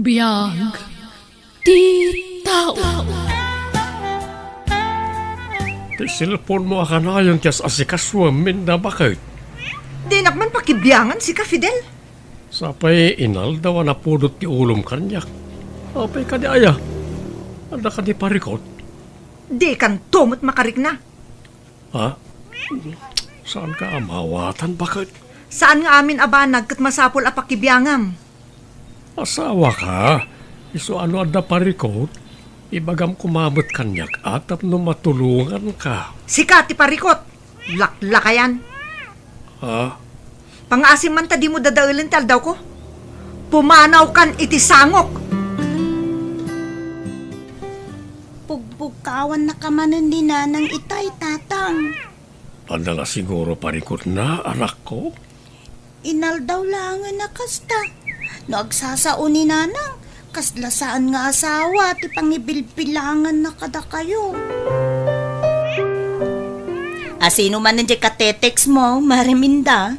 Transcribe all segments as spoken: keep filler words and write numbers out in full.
Biag ti tao. Ti cellphone-mo a kanayon ti as-asikasuem, Minda, baket? Dinak man pakibiangan sika, Fidel. Sapay inaldaw a napudot ti ulom kaniak. Apay kadi aya? Adda kadi parikut? Dikanto met makarikna. Ha? Saanka a maawatan, baket? Saan nga amin a banag ket masapul a pakibiangam. Asawaka, isu a no adda parikut, ibagam koma met kaniak a tapno matulonganka. Sika ti parikut! Laklakayan! Ha? Pangaasim man ta dimo dadaelen ti aldawko. Pumanawkan iti sangok! Pugbugkawannaka manen ni Nanang itay, Tatang. Adda la siguro parikutna, anakko? Inaldaw laengen a kasta. No agsasao ni Nanang, kasla saan nga asawa ti pangibilbilanganna kadakayo. Asino manen diay katetext-mo, Mare Minda?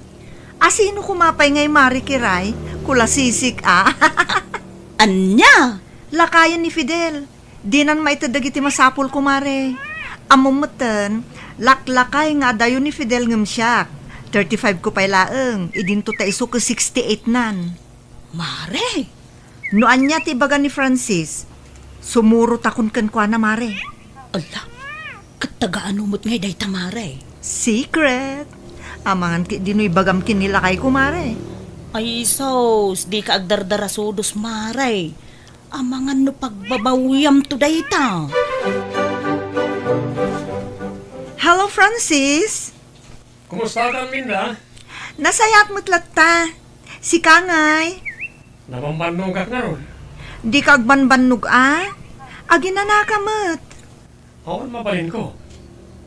Asino koma pay ngay, Mare Kiray? Kulasisik a. Ania? Lakayen ni Fidel. Dinan maited dagiti masapul, kumare. Ammom metten, laklakay nga adayo ni Fidel ngem siak. Thirty-five ko pay laeng, idinto ta isu ket sixty-eight nan. Mare! No ania ti ibaga ni Francis, sumurotakon kenkuana, Mare. Ala, ket taga-ano met ngay dayta, Mare? Secret. Amangan ketdi no ibagam ken ni lakayko, Mare. Ay, sus, dika agdardarasudos, Mare. Amangan no pagbabawiamto dayta. Hello, Francis. Kumusta ka, Minda? Nasayaat met latta. Sika ngay? Nabambannogak ngarud. Dika agbanbannog a? Aginanaka met. Awan mabalinko.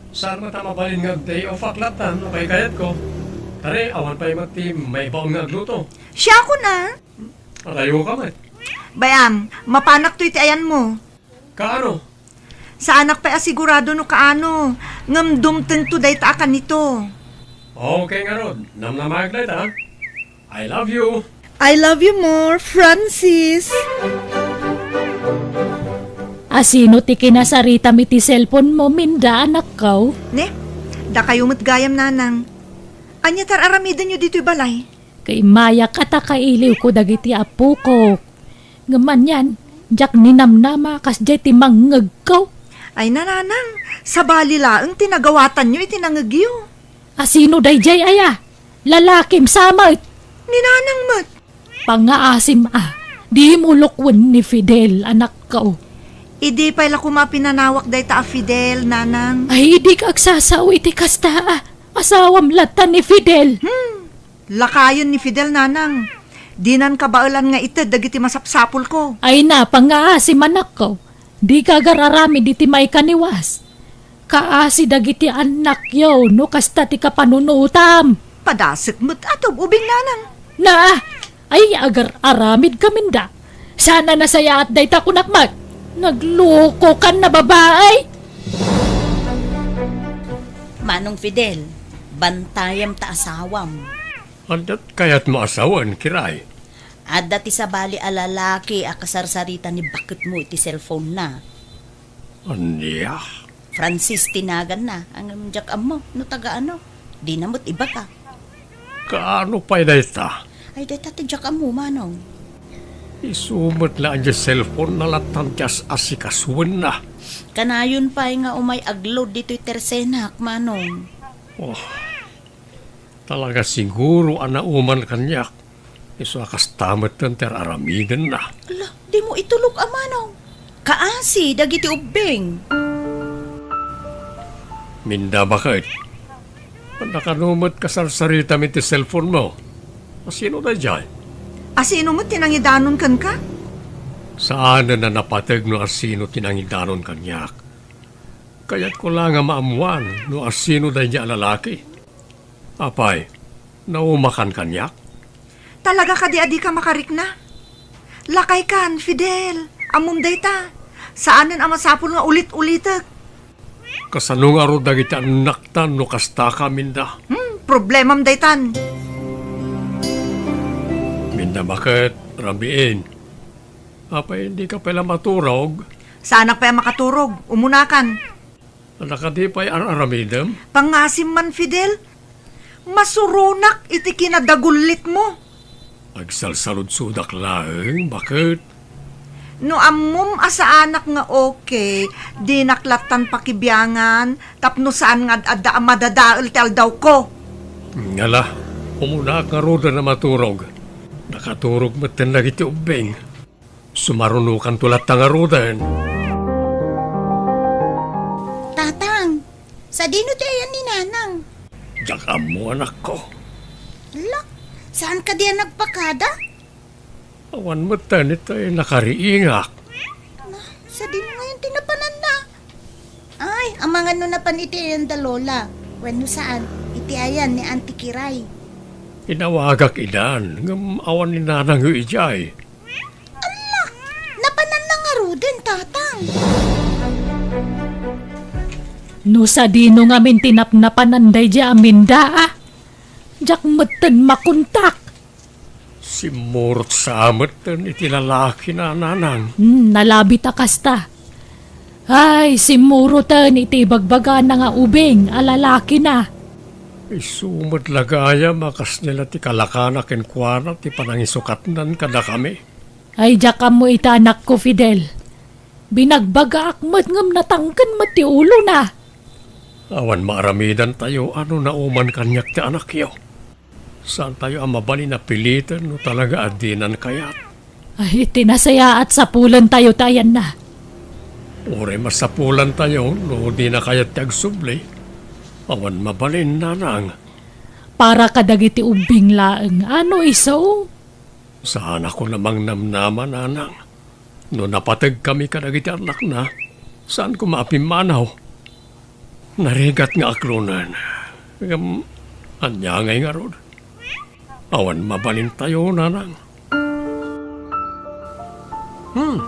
Saan met a mabalin nga ag-day off-ak latta no kaykayatko. Tari, awan pay met ti maibaon nga agluto. Siakon a? Padayoka met. Bay-am, mapanak toy ti ayanmo. Kaano? Saanak pay a sigurado no kaano, ngem dumtengto dayta a kanito. Okay ngarud, namnamaek dayta. I love you. I love you more, Francis. Asino ti kinasaritam iti cellphone-mo, Minda, anakko? Ne, dakayo met gayam, Nanang. Ania ti ar-aramidenyo ditoy balay? Kaimayak a ta kailiwko dagiti appokok. Ngem anian, diak ninamnama a kasdiay ti mangngegko. Ay, Nanang, sabali laeng ti nagawatanyo iti nangngegyo. Asino daydiay aya? Lalakim sa met. Ni Nanang met. Pangngaasim a, dimo lukwen ni Fidel, anakko. Idi pay la koma pinanawak dayta a Fidel, Nanang. Ay, dika agsasao iti kasta a. Asawam latta ni Fidel. Hmm. Lakayen ni Fidel, Nanang. Dinan kabaelan nga ited dagiti masapsapulko. Ay, napangngaasim, anakko. Dika agar-aramid iti maikaniwas. Kaasi dagiti annakyo no kasta ti kapanunotam. Padasek met a tub-ubing, Nanang. Na, ay, agar-aramidka, Minda. Saan a nasayaat dayta, kunak met. Naglokokan a babai. Manong Fidel, bantayam ta asawam. Adda kayatmo a sawen, Kiray? Adda ti sabali a lalaki a kasarsarita ni baketmo iti cellphone-na. Ania? Francis ti naganna, ngem diak ammo no taga ano. Dina met ibaga. Kaano pay dayta? Ay, dayta ti diak ammo, Manong. Isu met la a diay cellphone-na lattan ti as-asikasuenna. Kanayon pay nga umay agload ditoy tersenak, Manong. Oh. Talaga siguro a nauman kaniak. Isu a kasta metten ti ar-aramidenna. Ala, dimo itulok a, Manong. Kaasi dagiti ubbing. Minda, baket? Adda kano met kasarsaritam iti cellphone-mo? Asino daydiay? Asino met ti nangidanon kenka? Saanen a napateg no asino ti nangidanon kaniak. Kayatko la nga maammuan no asino daydiay a lalaki. Apay, naumakan kaniak? Talaga kadi a dika makarikna? Lakaykan, Fidel. Ammom dayta. Saanen a masapul nga ulit-ulitek. Kasano ngarud dagiti annaktan no kastaka, Minda? Hmm, problemam daytan. Minda, baket, rabiin. Apay, dika pay la maturog? Saanak pay a makaturog. Umunakan. Adda kadi pay ar-aramidem? Pangasim man, Fidel. Masuronak iti kinadagullitmo. Agsalsaludsodak laeng, baket. No ammom a saanak nga okay, dinak lattan pakibiangan tapno saan nga ad-adda a madadael ti aldawko. Ngala, umunaak ngaruden a maturog. Nakaturog metten dagiti ubbing. Sumarunokanto latta ngaruden. Tatang, sadino ti ayan ni Nanang? Diak ammo, anakko. Ala, saan kadi a nagpakada? Awan met ta, ita, eh, nakariingak. Na, sadino ngayon ti napananna? Ay, amangan no napan iti ayan da Lola. Wenno saan, iti ayan ni Auntie Kiray. Inawagak idan, ngem awan ni Nanangyo idiay. Ala, napananna ngaruden, Tatang. No sadino ngamin ti napnapanan daydi a minda, a? Diak metten makontak. Simmurot sa metten iti lalaki na, Nanang. Hmm, nalabit a kasta. Ay, simmuroten iti ibagbagana nga ubing a lalaki na. Isu met la gayam a kasdi la ti kalakana kenkuana ti panangisukatnan kadakami. Ay, diak ammo ita, anakko, Fidel. Binagbagaak met ngem natangken met ti ulona. Awan maaramidantayo a no nauman kaniak ti anakyo. Saantayo a mabalin a piliten no talaga a dinan kayat. Ay, iti nasayaat, sapulentayo ti ayanna. Uray masapulantayo no dina kayat ti agsubli. Awan mabalin, Nanang. Para kadagiti ubbing laeng, ano isu? Saanakon a mangnamnama, Nanang. No napategkami kadagiti annakna, saan koma a pimmanaw. Narigat nga aklonen. Ngem, ania ngay ngarud? Awan mabalintayo, Nanang. Hmm.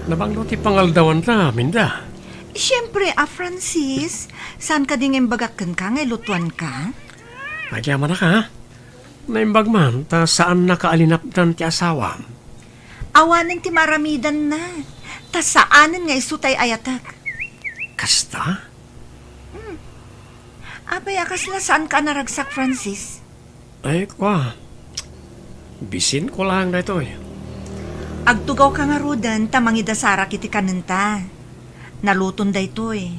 Nabanglo ti pangaldawanta, Minda. Siempre, a Francis, saan kadi nga imbagak kenka nga ilutuanka? Agyamanak, a? Naimbag man, ta saannaka a linapdan ti asawam. Awanen ti maaramidanna, ta saanen nga isu tay ayatek. Kasta? Hmm. Apay a kasla saanka a naragsak, Francis? Ay, kua. Bisinko laeng daytoy. Agtugawka ngaruden ta mangidasarak iti kanenta. Naluton daytoy.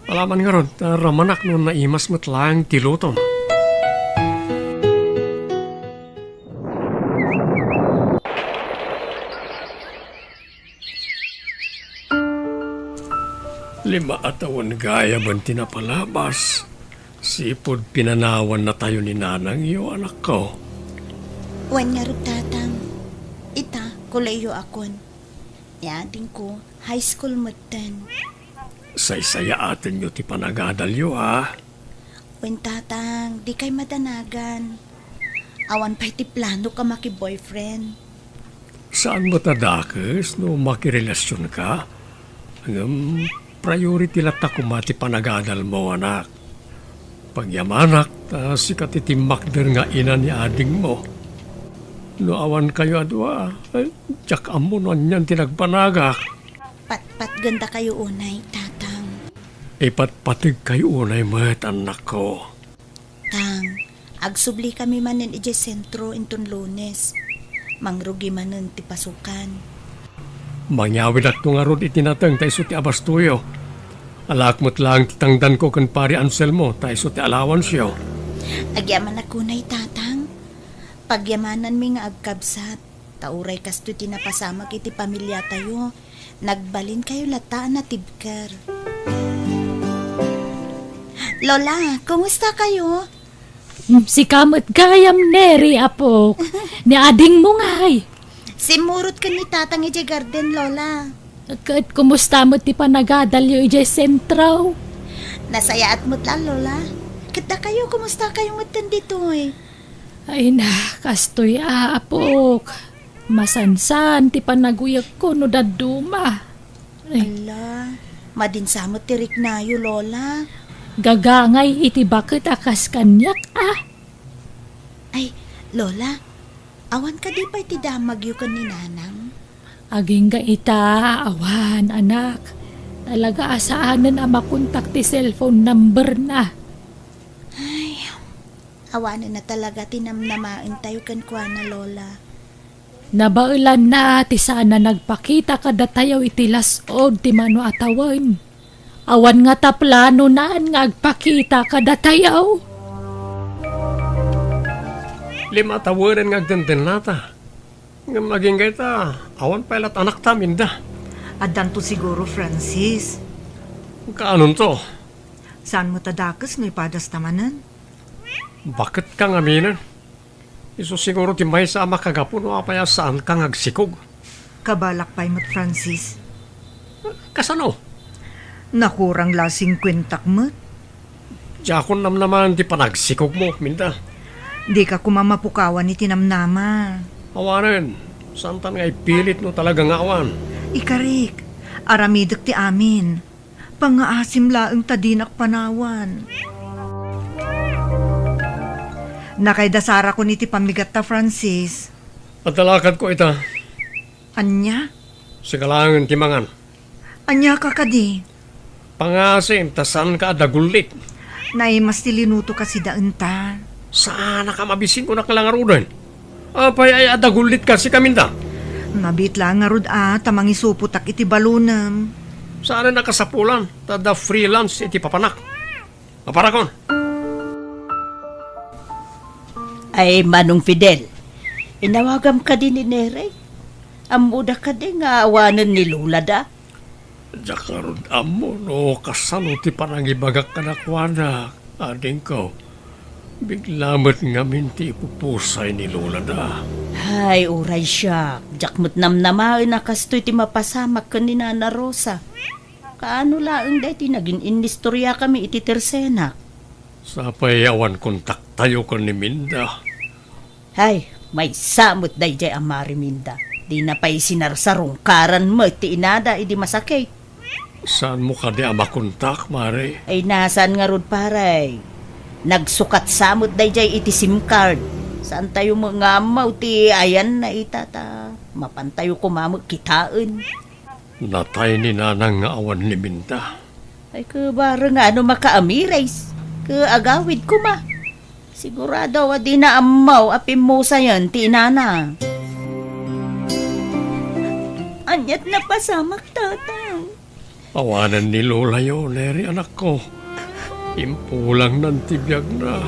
Alaman ngarud, ta ramanak no naimas met laeng ti lutom. Lima a tawen gayamen ti napalabas, sipud pinanawannatayo ni nanangyo, anakko. Wen ngarud, Tatang. Ita, kolehio akon. Ni adingko, high school metten. Saysayaatenyo ti panagadalyo, a? Wen, Tatang, dikay madanagan. Awan pay ti plano ka maki-boyfriend. Saan met a dakes no makirelasionka? Ngem priority latta koma ti panagadalmo, anak. Pagyamanak, ta sika ti timmakder nga ina ni adingmo. No awankayo a dua, ay, diak ammo no anian ti nagbanagak. Patpatgendakayo unay, Tatang. Ipatpategkayo unay met, annakko. Tang, agsublikami manen idiay sentro inton Lunes. Mangrugi manen ti pasukan. Mangyawidakto ngarud iti nateng ta isu ti abastoyo. Alaak met laeng ti tangdanko ken Pari Anselmo ta isu ti allowanceo. Agyamanak unay, Tatang. Pagyamananmi nga agkabsat. Ta uray kastoy ti napasamak iti pamiliatayo, nagbalinkayo latta a natibker. Lola, kumustakayo? Mm, sika met gayam, Neri, apok. Ni adingmo ngay? Simmurot ken ni Tatang idiay garden, Lola. Ket kumusta met ti panagadalyo idiay sentro? Nasayaat met la, Lola. Ket dakayo, kumustakayo metten ditoy? Ay na, kastoy a, apok. Masansan ti panaguyegko no dadduma. Ay. Ala, madinsa met ti riknayo, Lola. Gagangay iti baket a kas kaniak, a. Ay, Lola, Awan kadi pay ti damagyo ken ni Nanang? Agingga ita, awan, anak. Talaga a saanen a makontak ti cellphone numberna. Ay, awanen na talaga ti namnamaentayo kenkuana, Lola. Nabaelanna ti saan a nagpakita kadatayo iti las-ud ti mano a tawen. Awan ngata planonan nga agpakita kadatayo. Lima a tawenen nga agdendennata. Ngem agingga ita, awan pay lat anakta, Minda. Addanto siguro, Francis. Kaanonto? Saan met a dakes no ipadasta manen? Baket ka ngaminen. Isu siguro ti maysa a makagapu no apay a saanka nga agsikog. Kabalak pay met, Francis. Kasano? Nakurang la singkuentak met. Diakon namnamaen ti panagsikogmo, Minda. Dika koma mapukawan iti namnama. Awanen, saantan nga ipilit no talaga nga awan. Ikarik, aramidek ti amin. Pangngaasim laeng ta dinak panawan. Nakaidasarakon iti pammigatta, Francis. Adda lakadko ita. Ania? Sika laengen ti mangan. Ania ka kadi? Pangngaasim ta saanka a dagullit. Naimas ti linuto kasi daenta. Saanak a mabisin, kunak la ngaruden. Apay aya a dagullit kasi kaminda? Mabiit la ngarud a ta mangisupotak iti balonem. Saanen a kasapulan ta adda free lunch iti papanak. Maparakon. Ay, Manong Fidel, inawagam kadi ni Neri? Ammoda kadi nga awanen ni Lolada? Diak ngarud ammo no kasano ti panangibagak kadakuada, adingko. Bigla met ngamin ti ipupusay ni Lolada. Hay, uray siak, diak met namnamaen a kastoy ti mapasamak ken ni Nana Rosa. Kaano laeng daytoy nagin-inistoriakami iti tersenak? Sapay awan kontaktayo ken ni Minda. Hay, maysa met daydiay a Mari Minda. Dina pay sinarsarungkaran met ti inada idi masakit. Saanmo kadi a makontak, Mari? Ay, nasaan ngarud, pare? Nagsukat sa met daydiay iti sim card. Saantayo met nga ammo ti ayanna ita ta mapantayo koma met kitaen. Natay ni Nanang nga awan ni Minda. Ay, ket bareng nga no makaamires, ket agawid koma. Sigurado a dina ammo a pimmusayen ti inana. Aniat napasamak, Tatang? Awanen ni Lolayo, Neri, anakko. Impulangnan ti biagna.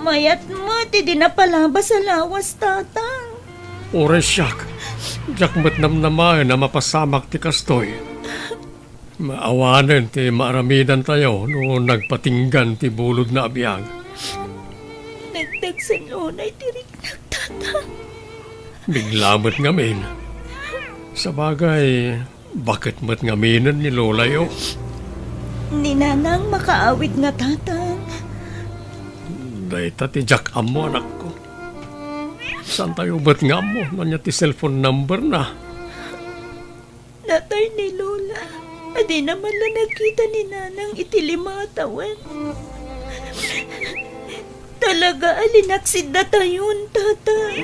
Mayat met idi napalabas a lawas, Tatang. Uray siak, diak met namnamaen a mapasamak ti kastoy. Maawanen ti maaramidantayo no nagpatinggan ti bulodna a biag. Nagdagsen unay ti riknak, Tatang. Bigla met ngamin. Sabagay, baket met ngaminen ni Lolayo. Ni Nanang makaawid nga, Tatang. Dayta ti diak ammo, anakko. Saantayo met nga ammo no ania ti cellphone number na? Natay ni Lola a dina man la nakita ni Nanang iti lima a tawen. Talaga a linaksid datayon, Tatang.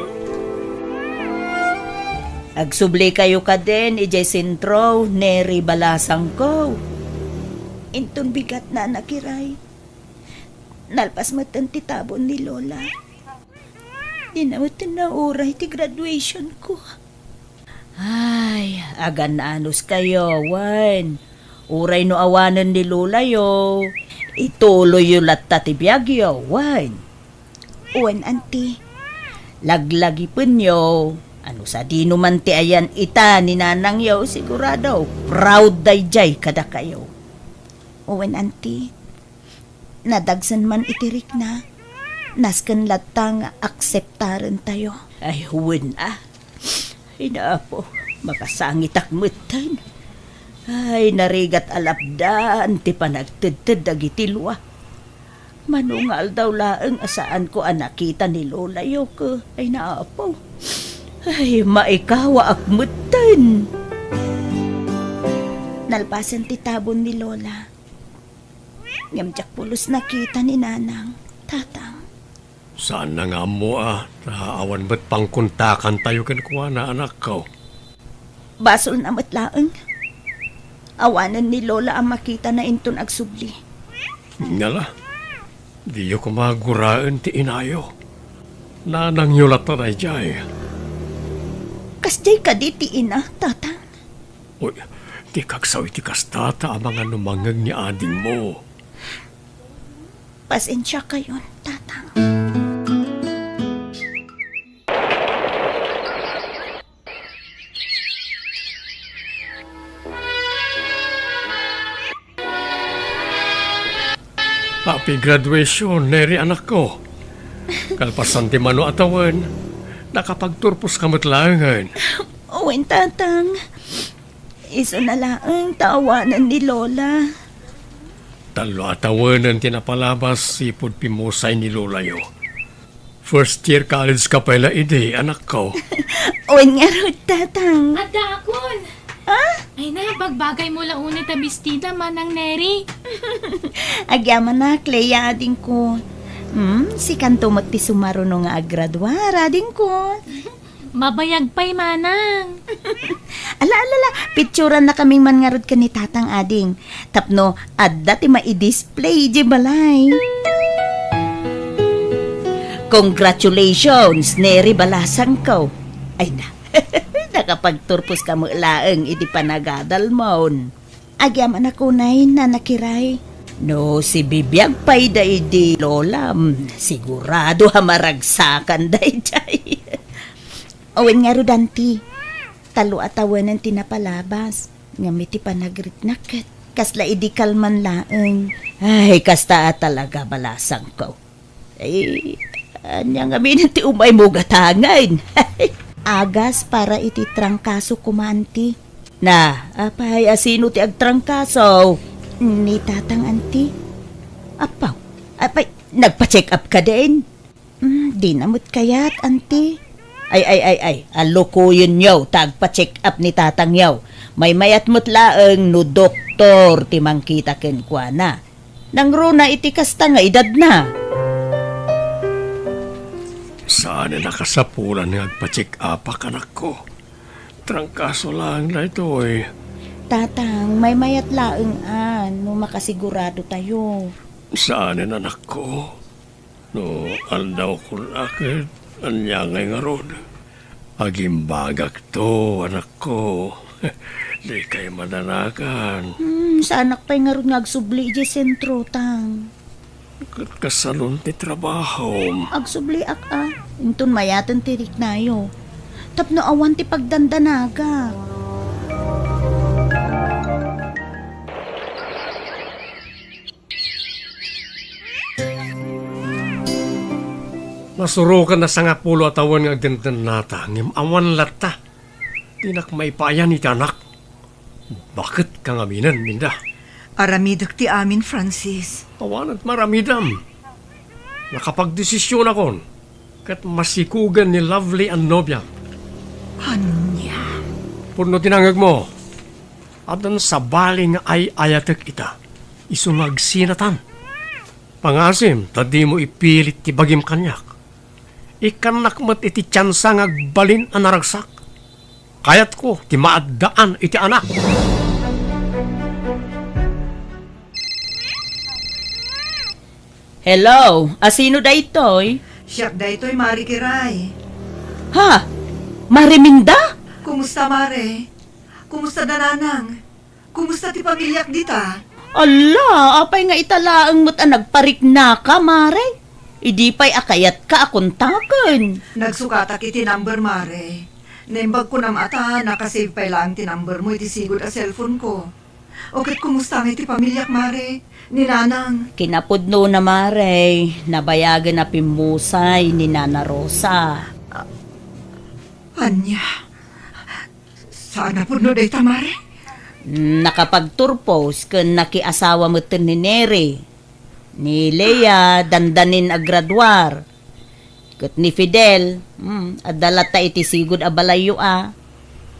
Agsublikayo kadin idiay sentro, Neri, balasangko. Inton bigatna a nakiray, nalpas metten ti tabon ni Lola. Dina metten nauray ti graduation ko. Ay, agan-anos kayo, wen. Uray no awanen ni Lolayo, ituloyyo latta ti biagyo, wen. Wen, Auntie. Laglagipenyo, ano sadino man ti ayan ita ni Nanangyo, sigurado, proud daydiay kadakayo. Wen, Auntie. Nadagsen man iti rikna, nasken latta nga akseptarentayo. Ay, wen a. Ay, Apo, makasangitak metten. Ay, narigat a lapdan ti panagtedted dagiti lua. Mano nga aldaw laeng a saanko a nakita ni Lolayo, ke, ay, Apo. Ay, maikawaak metten. Nalpasen ti tabon ni Lola. Ngem diak pulos nakita ni Nanang, Tatang. Saanna nga ammo a, ta awan met pangkontakantayo kenkuana, anakko. Basolna met laeng. Awanen ni Lola a makitana inton agsubli. Ngala, diyo koma guraen ti inayo. Nanangyo latta daydiay. Kasdiay kadi ti ina, Tatang? Uy, di kagsaw iti kasta ta amangan no mangngeg ni adingmo. Pasensiakayon, Tatang. Happy graduation, Neri, anakko. Kalpasan ti mano a tawen, nakapagturposka met laengen. Wen, Tatang. Isuna laeng ta awanen ni Lola. Tallo a tawenen ti napalabas, sipud pimmusay ni Lolayo. First year college ka pay la idi, anakko. Wen ngarud, Tatang. Addaakon! Ah? Ay na, bagbagaymo la unay ta bestida, Manang Neri. Agyamanak, Lea, adingko. Hmm, sikanto met ti sumaruno nga aggraduar, adingko. Mabayag pay, Manang. Ala, ala, ala, picturannakaming man ngarud ken ni Tatang, ading. Tapno adda ti maidisplay idiay balay. Congratulations, Neri balasangko. Ay na, nakapagturposka met laeng idi panagadalmon. Agyamanak unay, Nana Kiray. No sibibiag pay daydi Lolam, sigurado a maragsakan daydiay. Wen ngarud, Anti. Tallo a tawenen ti napalabas. Ngem iti panagriknak ket kasla idi kalman laeng. Ay, kasta a talaga, balasangko. Ay, ania ngamin ti umaymo gatangen? Agas para iti trangkaso koma, Anti. Na, apay, asino ti agtrangkaso? Ni Tatang, Anti. Apaw, apay, nagpa-check up ka din? Hmm, di na met kayat, Anti. Ay, ay, ay, ay, alukoyenyo ta agpa-check up ni Tatangyo. Maymayat met laeng no doktor ti mangkita kenkuana. Nangruna iti kasta nga edadna. Saan a nakasapulan nga agpa-check-upak, anakko. Trangkaso laeng daytoy. Tatang, maymayat laeng a no makasigurado tayo. Saan, anakko. No aldawko la ket ania ngay ngarud? Agimbagakto, anakko. Dikay madanagan. Hmm, saanak pay ngarud nga agsubli idiay sentro, Tang. Ket kasanon ti trabahom? Agsubliak a, inton mayaten ti riknayo. Tapno awan ti pagdandanagak. Nasurokan a sangapulo a tawen nga agdendennata, ngem awan latta. Dinak maipayan iti anak. Baket ka ngaminen, Minda. Aramidek ti amin, Francis. Awan met maramidem. Nakapagdesisionakon, ket masikugen ni Lovely a nobiam. Ania? Pudno ti nangngegmo. Addan sabali nga ay-ayatek ita. Isu nga agsinatan. Pangasim ta dimo ipilit ti bagim kaniak. Ikkannak met iti tiansa nga agbalin a naragsak. Kayatko ti maaddaan iti anak. Hello, asino daytoy? Siak daytoy, Mare Kiray. Ha? Mare Minda? Kumusta, Mare? Kumusta da Nanang? Kumusta ti pamiliak dita? Alla, apay nga ita laeng met a nagpariknaka, Mare? Idi pay a kayatka a kontaken. Nagsukatak iti number, Mare. Naimbag kunam a ta nakasave pay laeng ti number mo iti sigud a cellphone ko. O ket kumusta ngay ti pamiliak, Mare? Ni Nanang? Kinapudnona, Mare. Nabayagen a pimmusay ni Nana Rosa. Ania? Saan a pudno dayta, Mare? Nakapagturpos ken nakiasawa metten ni Neri. Ni Lea, dandanin agraduar. Ket ni Fidel, hmm, adda latta iti sigud a balayyo a.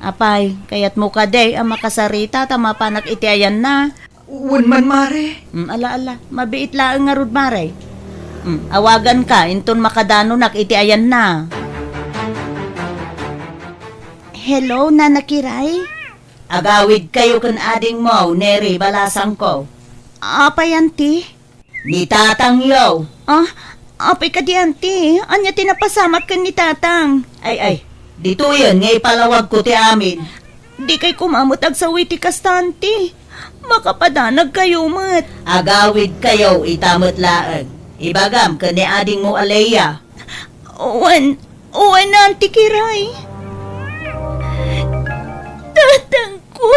Apay, kayatmo kadi a makasarita ta mapanak iti ayanna? Wen man, Mare. Hmm, ala, ala. Mabiit laeng ngarud, Mare. Mm, awaganka, inton makadanonak iti ayanna. Hello, Nana Kiray? Agawidkayo ken adingmo, Neri, balasangko. Apay, anti? Ni tatangyo. Ah, apay kadi, anti? Ania ti napasamak ken ni tatang? Ay, ay, ditoyen nga ipalawagko ti amin. Dikay koma met agsaw iti kasta, anti. Makapadanagkayo met. Agawidkayo ita met laeng. Ibagam ken ni adingmo a Leia. Wen, wen, Anti Kiray. Tatangko.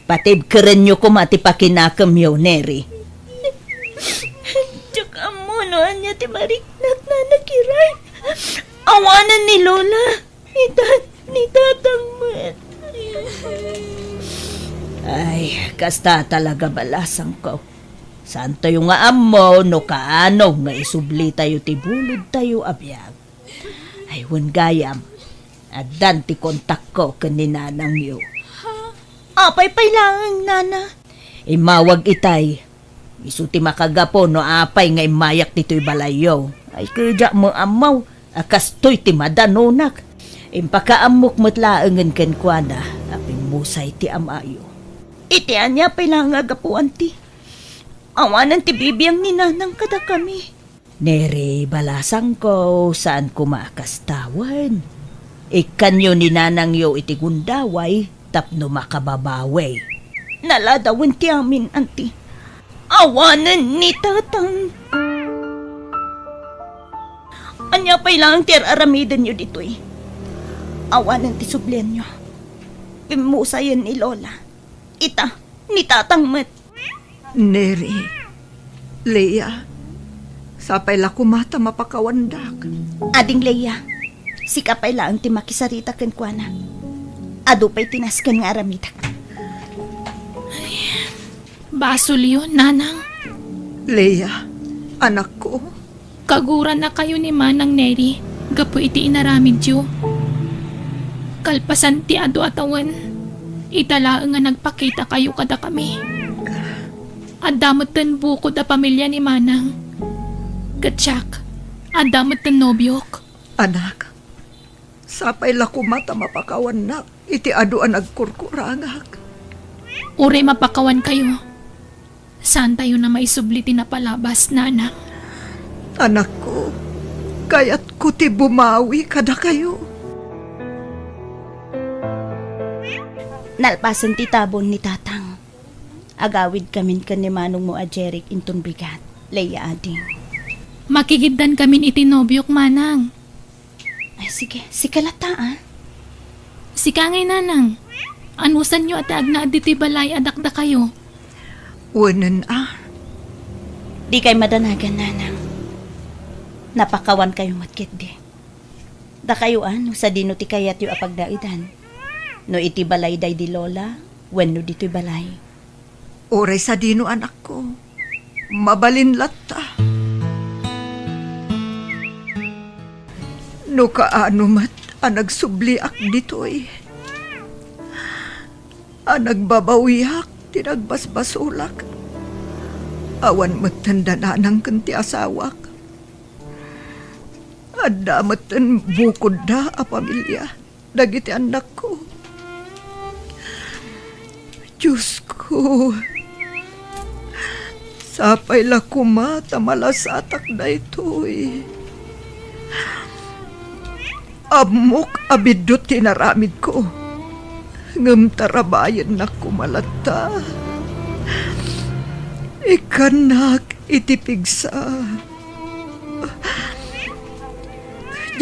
Patibkerenyo koma ti pakinakemyo, Neri. Diak ammo no ania ti mariknak, Nana Kiray. Awanen ni Lola. Ni ta-, ni tatang met. Ay, kasta talaga, balasangko. Saantayo nga ammo no kaano nga isublitayo ti bulodtayo a biag. Ay, wen gayam, addan ti kontakko ken ni nanangyo. Apay pay laeng, Nana? Immawag itay. Isu ti makagapu no apay nga immayak ditoy balayyo. Ay, kadiak met ammo a kastoy ti madanonak. Impakaammok met laengen kenkuana a pimmusay ti amayo. Iti ania pay laeng a gapu, anti? Awanen ti bibiang ni nanang kadakami. Neri, balasangko, saan koma a kasta wen. Ikkanyo ni nanangyo iti gundaway tapno makababawi. Naladawen ti amin, anti. Awanen ni tatang. Ania pay laeng ti ar-aramidenyo ditoy? Awanen ti sublianyo. Pimmusayen ni Lola. Ita, ni tatang met. Neri, Leia, sapay la koma ta mapakawandak. Ading Leia, sika pay laeng ti makisarita kenkuana. Adu pay ti nasken nga aramidek. Basolyo, Nanang. Leia, anakko. Kagurannakayo ni Manang Neri gapu iti inaramidyo. Kalpasan ti adu a tawen, ita laeng nga nagpakitakayo kadakami. Adda metten bukod a pamilia ni Manang. Ket siak, adda metten nobiok. Anak, sapay la koma ta mapakawannak iti adu a nagkurkurangak. Uray mapakawankayo, saantayon a maisubli ti napalabas, Nanang. Anakko, kayatko ti bumawi kadakayo. Nalpasen ti tabon ni Tatang. Agawidkamin ken ni manongmo a Jeric inton bigat, Leia adi. Makigiddankamin iti nobiok, Manang. Ay, sige. Sika latta, a. Sika ngay, Nanang. Anusanyo a ti agnaed ditoy balay a dakdakayo? Wenen, a. Dikay madanagan, Nanang. Napakawankayo met ketdi. Dakayo, a, no sadino ti kayatyo a pagnaedan. No iti balay daydi Lola, wenno ditoy balay. Uray sadino, anakko, mabalin latta. No kaano met a nagsubliak ditoy, a nagbabawiak ti nagbasbasolak, awan metten da Nanang ken ti asawak. Adda metten bukodda a pamilia dagiti annakko. Diosko, sapay la koma ta malasatak daytoy. Ammok a biddut ti inaramidko, ngem tarabayennak koma latta. Ikkannak iti pigsa.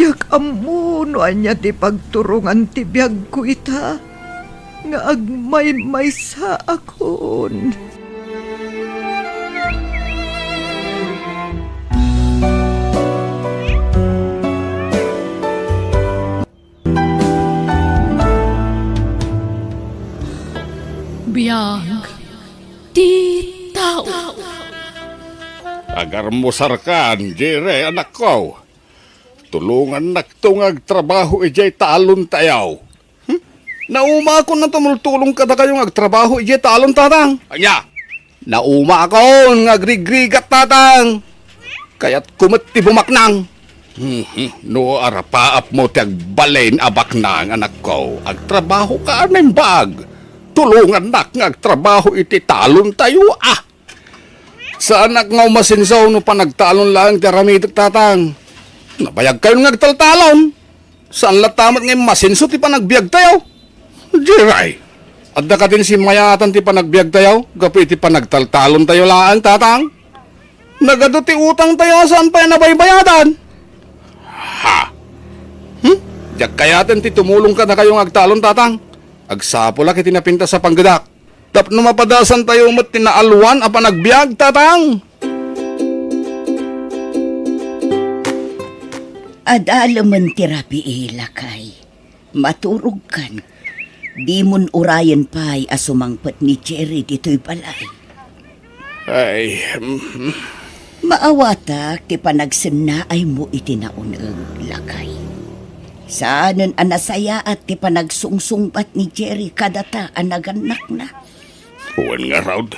Diak ammo no ania ti pagturongan ti biagko ita nga agmaymaysaakon. Biag ti tao. Agarmusarkan, Jere, anakko. Tulongannakto nga agtrabaho idiay talontayo. Hmm? Naumakon a tumultulong kadakayo nga agtrabaho idiay talon, Tatang. Ania? Naumaakon nga agrigrigat, Tatang. Kayatko met ti bumaknang. Mhm. No arapaapmo ti agbalin a baknang, anakko, agtrabahoka a naimbag. Tulongannak nga agtrabaho iti talontayo, a. Saanak nga umasenso no panagtalon laeng ti aramidek, Tatang. Nabayagkayon nga agtaltalon. Saan latta met nga immasenso ti panagbiagtayo? Jeray, adda kadin simmayaatan ti panagbiagtayo gapu iti panagtaltalontayo laeng, Tatang? Nagadu ti utangtayo a saan pay a nabaybayadan. Ha? Hmm? Diak kayaten ti tumulong kadakayo nga agtalon, Tatang. Agsapulak iti napintas a panggedak. Tapno mapadasantayo met ti naalwan a panagbiag, Tatang. Adalemen ti rabii, lakay. Maturogkan. Dimon urayen pay a sumangpet ni Jerry ditoy balay. Ay, mhm. Maawatak ti panagsennaaymo iti naun-eg, lakay. Saanen a nasayaat ti panagsungsungbat ni Jerry kadata a nagannakna. Wen ngarud,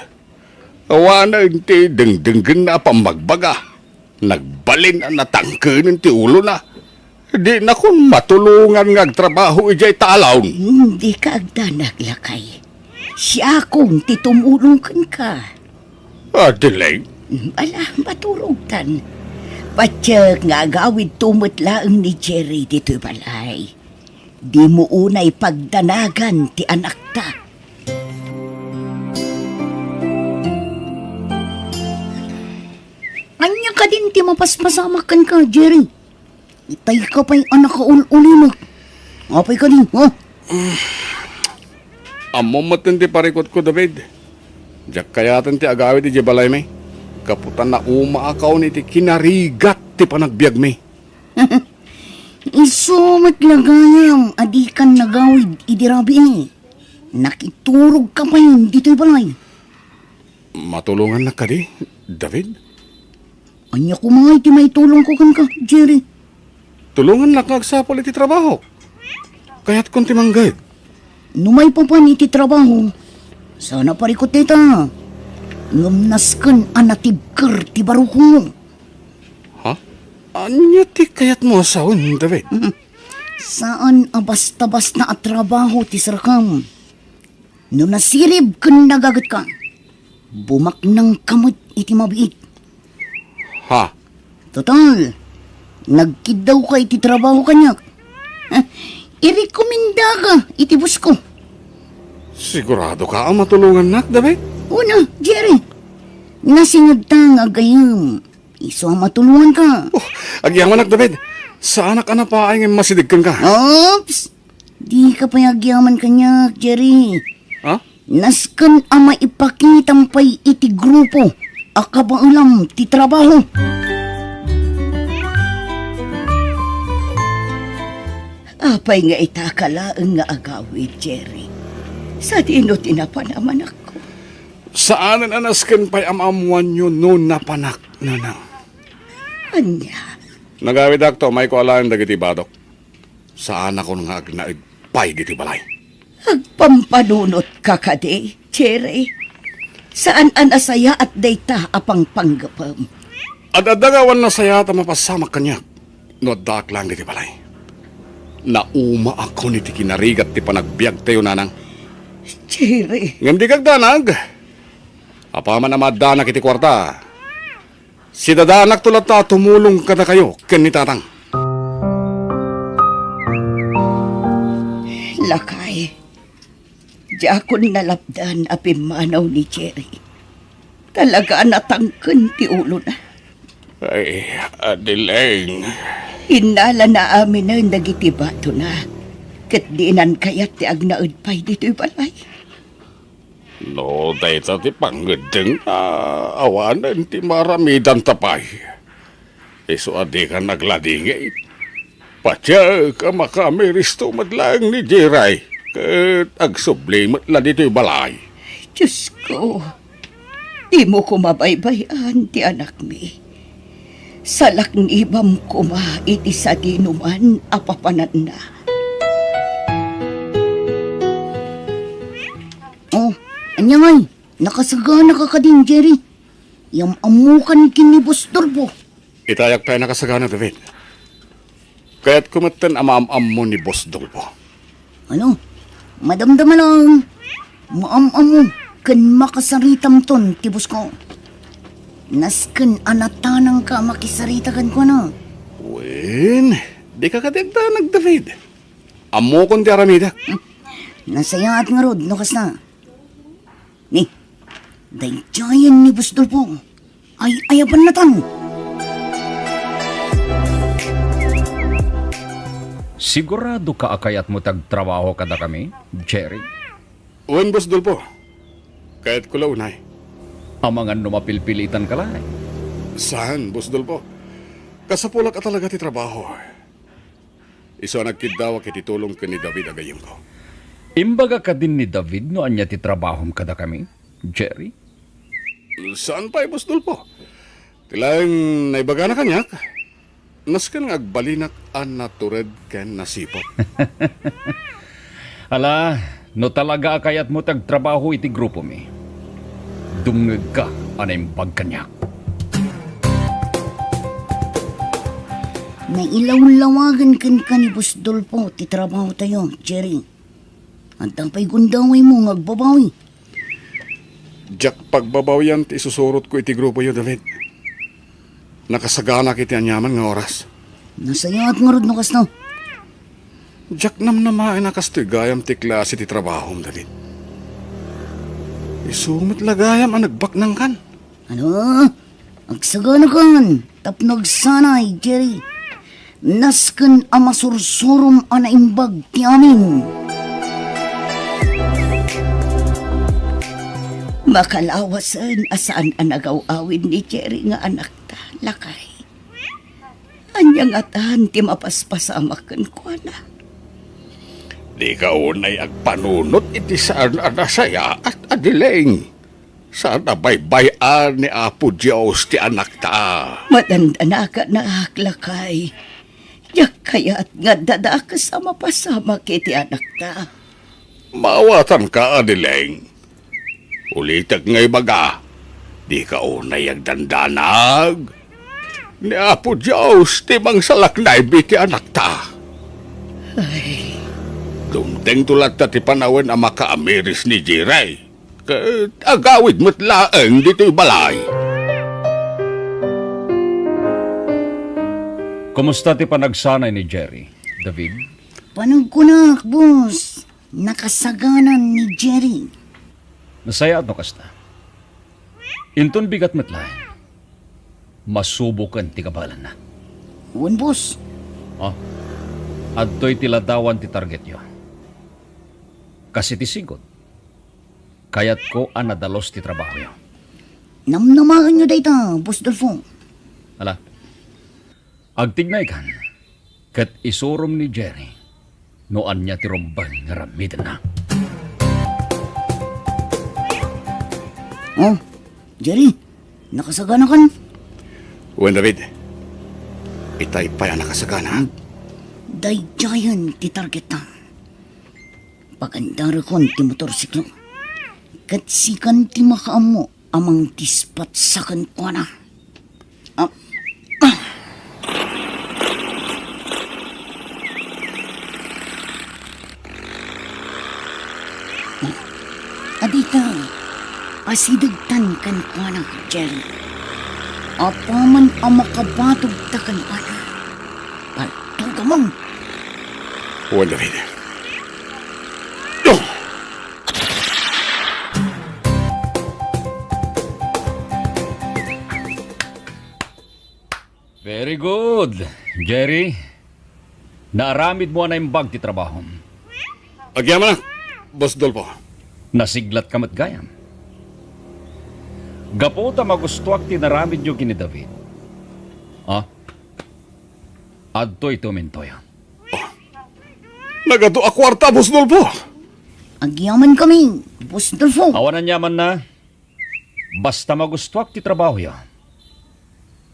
awanen ti dengdenggenna a pammagbaga. Nagbalin a natangkenen ti ulona. Dinakon matulongan nga agtrabaho idiay talon. Dika agdanag, lakay. Siakon ti tumulong kenka. Adeleng? Ala, maturogtan. Patiek nga agawidto met laeng ni Jerry ditoy balay. Dimo unay pagdanagan ti anakta. Ania kadin ti mapaspasamak kenka, Jerry? Itay ka pay a nakaul-ulimek. Apay kadin, ha? Ammom met ti parikutko, David. Diak kayaten ti agawid idiay balaymi. Gapu ta naumaakon iti kinarigat ti panagbiagmi. Isu met la gayam a dikan nagawid idi rabii. Nakiturogka pay ditoy balay. Matulongannak kadi, David? Ania koma ti maitulongko kenka, Jerry? Tulongannak nga agsapul iti trabahok. Kayatkon ti mangged. No maipapan iti trabaho, saan a parikut dayta. Ngem nasken a natibker ti barukongmo. Ha? Ania ti kayatmo a sawen, David? Saan a basta-basta a trabaho ti serkam. No nasirib ken nagagetka, bumaknangka met iti mabiit. Ha? Total, nagkiddawka iti trabaho kaniak. Irekomendaka iti bosko. Siguradoka a matulongannak, David? Una, Jerry. Nasingedta nga aggayyem. Isu a matulonganka. Oh, agyamanak, David. Saanak a napaay nga immasideg kenka. Oops! Dika pay agyaman kaniak, Jerry. Ha? Nasken a maipakitam pay iti grupo a kabaelam ti trabaho. Apay nga itaka laeng nga agawid, Jerry? Sadino ti napanamanakko? Saanen a nasken pay a maammoanyo no napanak, Nanang. Ania? Nagawidakto, umayko alaen dagiti badok. Saanakon nga agnaed pay ditoy balay. Agpampanunotka kadi, Jerry? Saan a nasayaat dayta a pangpanggepem. Ad-adda nga awan nasayaat a mapasamak kaniak no addaak laeng ditoy balay. Naumaakon iti kinarigat ti panagbiagtayo, Nanang. Jerry. Ngem dika agdanag. Apaman a maaddanak iti kuarta, sidadaanakto latta a tumulong kadakayo ken ni Tatang. Lakay, diakon nalapdan a pimmanaw ni Jerry. Talaga a natangken ti ulona. Ay, Adeleng. Innalana aminen dagiti badona, ket dinan kayat ti agnaed pay ditoy balay. No dayta ti pangngeddengna, awanen ti maaramidanta pay. Isu a dikan agladingit. Patiek a makamiristo met laeng ni Jiray, ket agsubli met la ditoy balay. Diosko, dimo koma baybay-an ti anakmi. Salaknibam koma iti sadinoman a papananna. Oh, ania ngay? Nakasaganaka kadin, Jerry? Yam-ammokan ken ni Boss Dolpo. Itayak pay a nakasagana, David. Kayatko metten a maam-ammo ni Boss Dolpo. Ano? Madamdama lang. Maam-ammo ken makasaritamton ti boss ko. Nasken a natanangka a makisarita kenkuana. Wen, dika kadi agdanag, David. Ammokon ti aramidek. Nasayaat ngarud no kasta. Ni, daydiayen ni Boss Dolpo. Ay-ayabannatan. Siguradoka a kayatmo ti agtrabaho kadakami, Jerry? Wen, Boss Dolpo. Kayatko la unay. Amangan no mapilpilitanka laeng. Saan, Boss Dolpo? Kasapulak a talaga ti trabaho. Isu a nagkiddawak iti tulong ken ni David a gayyemko. Imbaga kadin ni David no ania ti trabahom kadakami, Jerry? Saan pay, Boss Dolpo? Ti laeng naibagana kaniak, nasken nga agbalinak a natured ken nasiput. Ala, no talaga a kayatmo ti agtrabaho iti grupomi, dumngegka a naimbag kaniak. Nailawlawagen kenka ni Boss Dolpo ti trabahotayo, Jerry. Adda pay gundawaymo nga agbabawi. Diak pagbabawian ti isusurotko iti grupoyo, David. Nakasaganak iti aniaman nga oras. Nasayaat ngarud no kasta. Diak namnamaen a kastoy gayam ti klase ti trabahom, David. Isu met la gayam a nagbaknangkan. Ano? Agsaganakan tapno agsanay, Jerry. Nasken a masursurom a naimbag ti amin. Makalawasen a saan a nagaw-awid ni Jerry nga anakta, lakay. Ania ngatan ti mapaspasamak kenkuana? Dika unay agpanunot iti saan a nasayaat, Adeleng. Saan a baybay-an ni Apo Dios ti anakta. Madandanakan, lakay. Diak kayat nga adda dakes a mapasamak iti anakta. Maawatanka, Adeleng. Ulitek nga ibaga, dika unay agdandanag. Ni Apo Dios ti mangsalaknaybi ti anakta. Ay. Dumtengto latta ti panawen a makaamiris ni Jerry. Ket agawid met laeng ditoy balay. Kumusta ti panagsanay ni Jerry, David? Panagkunak, boss. Nakasaganan ni Jerry. Nasayaat no kasta. Inton bigat met laeng, masuboken ti kabaelanna. Wen, boss. Oh, adtoy ti ladawan ti targetyo. Kas iti sigud, kayatko a nadalus ti trabahoyo. Namnamaenyo dayta, Boss Dolfo. Ala, agtignaykan ket isurom ni Jerry no ania ti rumbeng nga aramidenna. Oh, Jerry, nakasaganakan? Wen, David. Itay pay a nakasagana. Daydiayen ti targetna. Pagandarekon ti motorsiklo. Ket sikan ti makaammo a mangdispatsa kenkuana. Ah, ah. Adita, asidegtan kenkuana, Jerry. Apaman a makabatogta kenkuana, paltugamon. Wen, David. Very good, Jerry. Naaramidmo a naimbag ti trabahom. Agyamanak, Boss Dolfo. Nasiglatka met gayam. Gapu ta magustuak ti inaramidyo ken ni David. Ah? Adtoy tumintoyo. Oh. Nagadu a kuarta, Boss Dolfo. Agyamankami, Boss Dolfo. Awan aniamanna. Basta magustuak ti trabahoyo,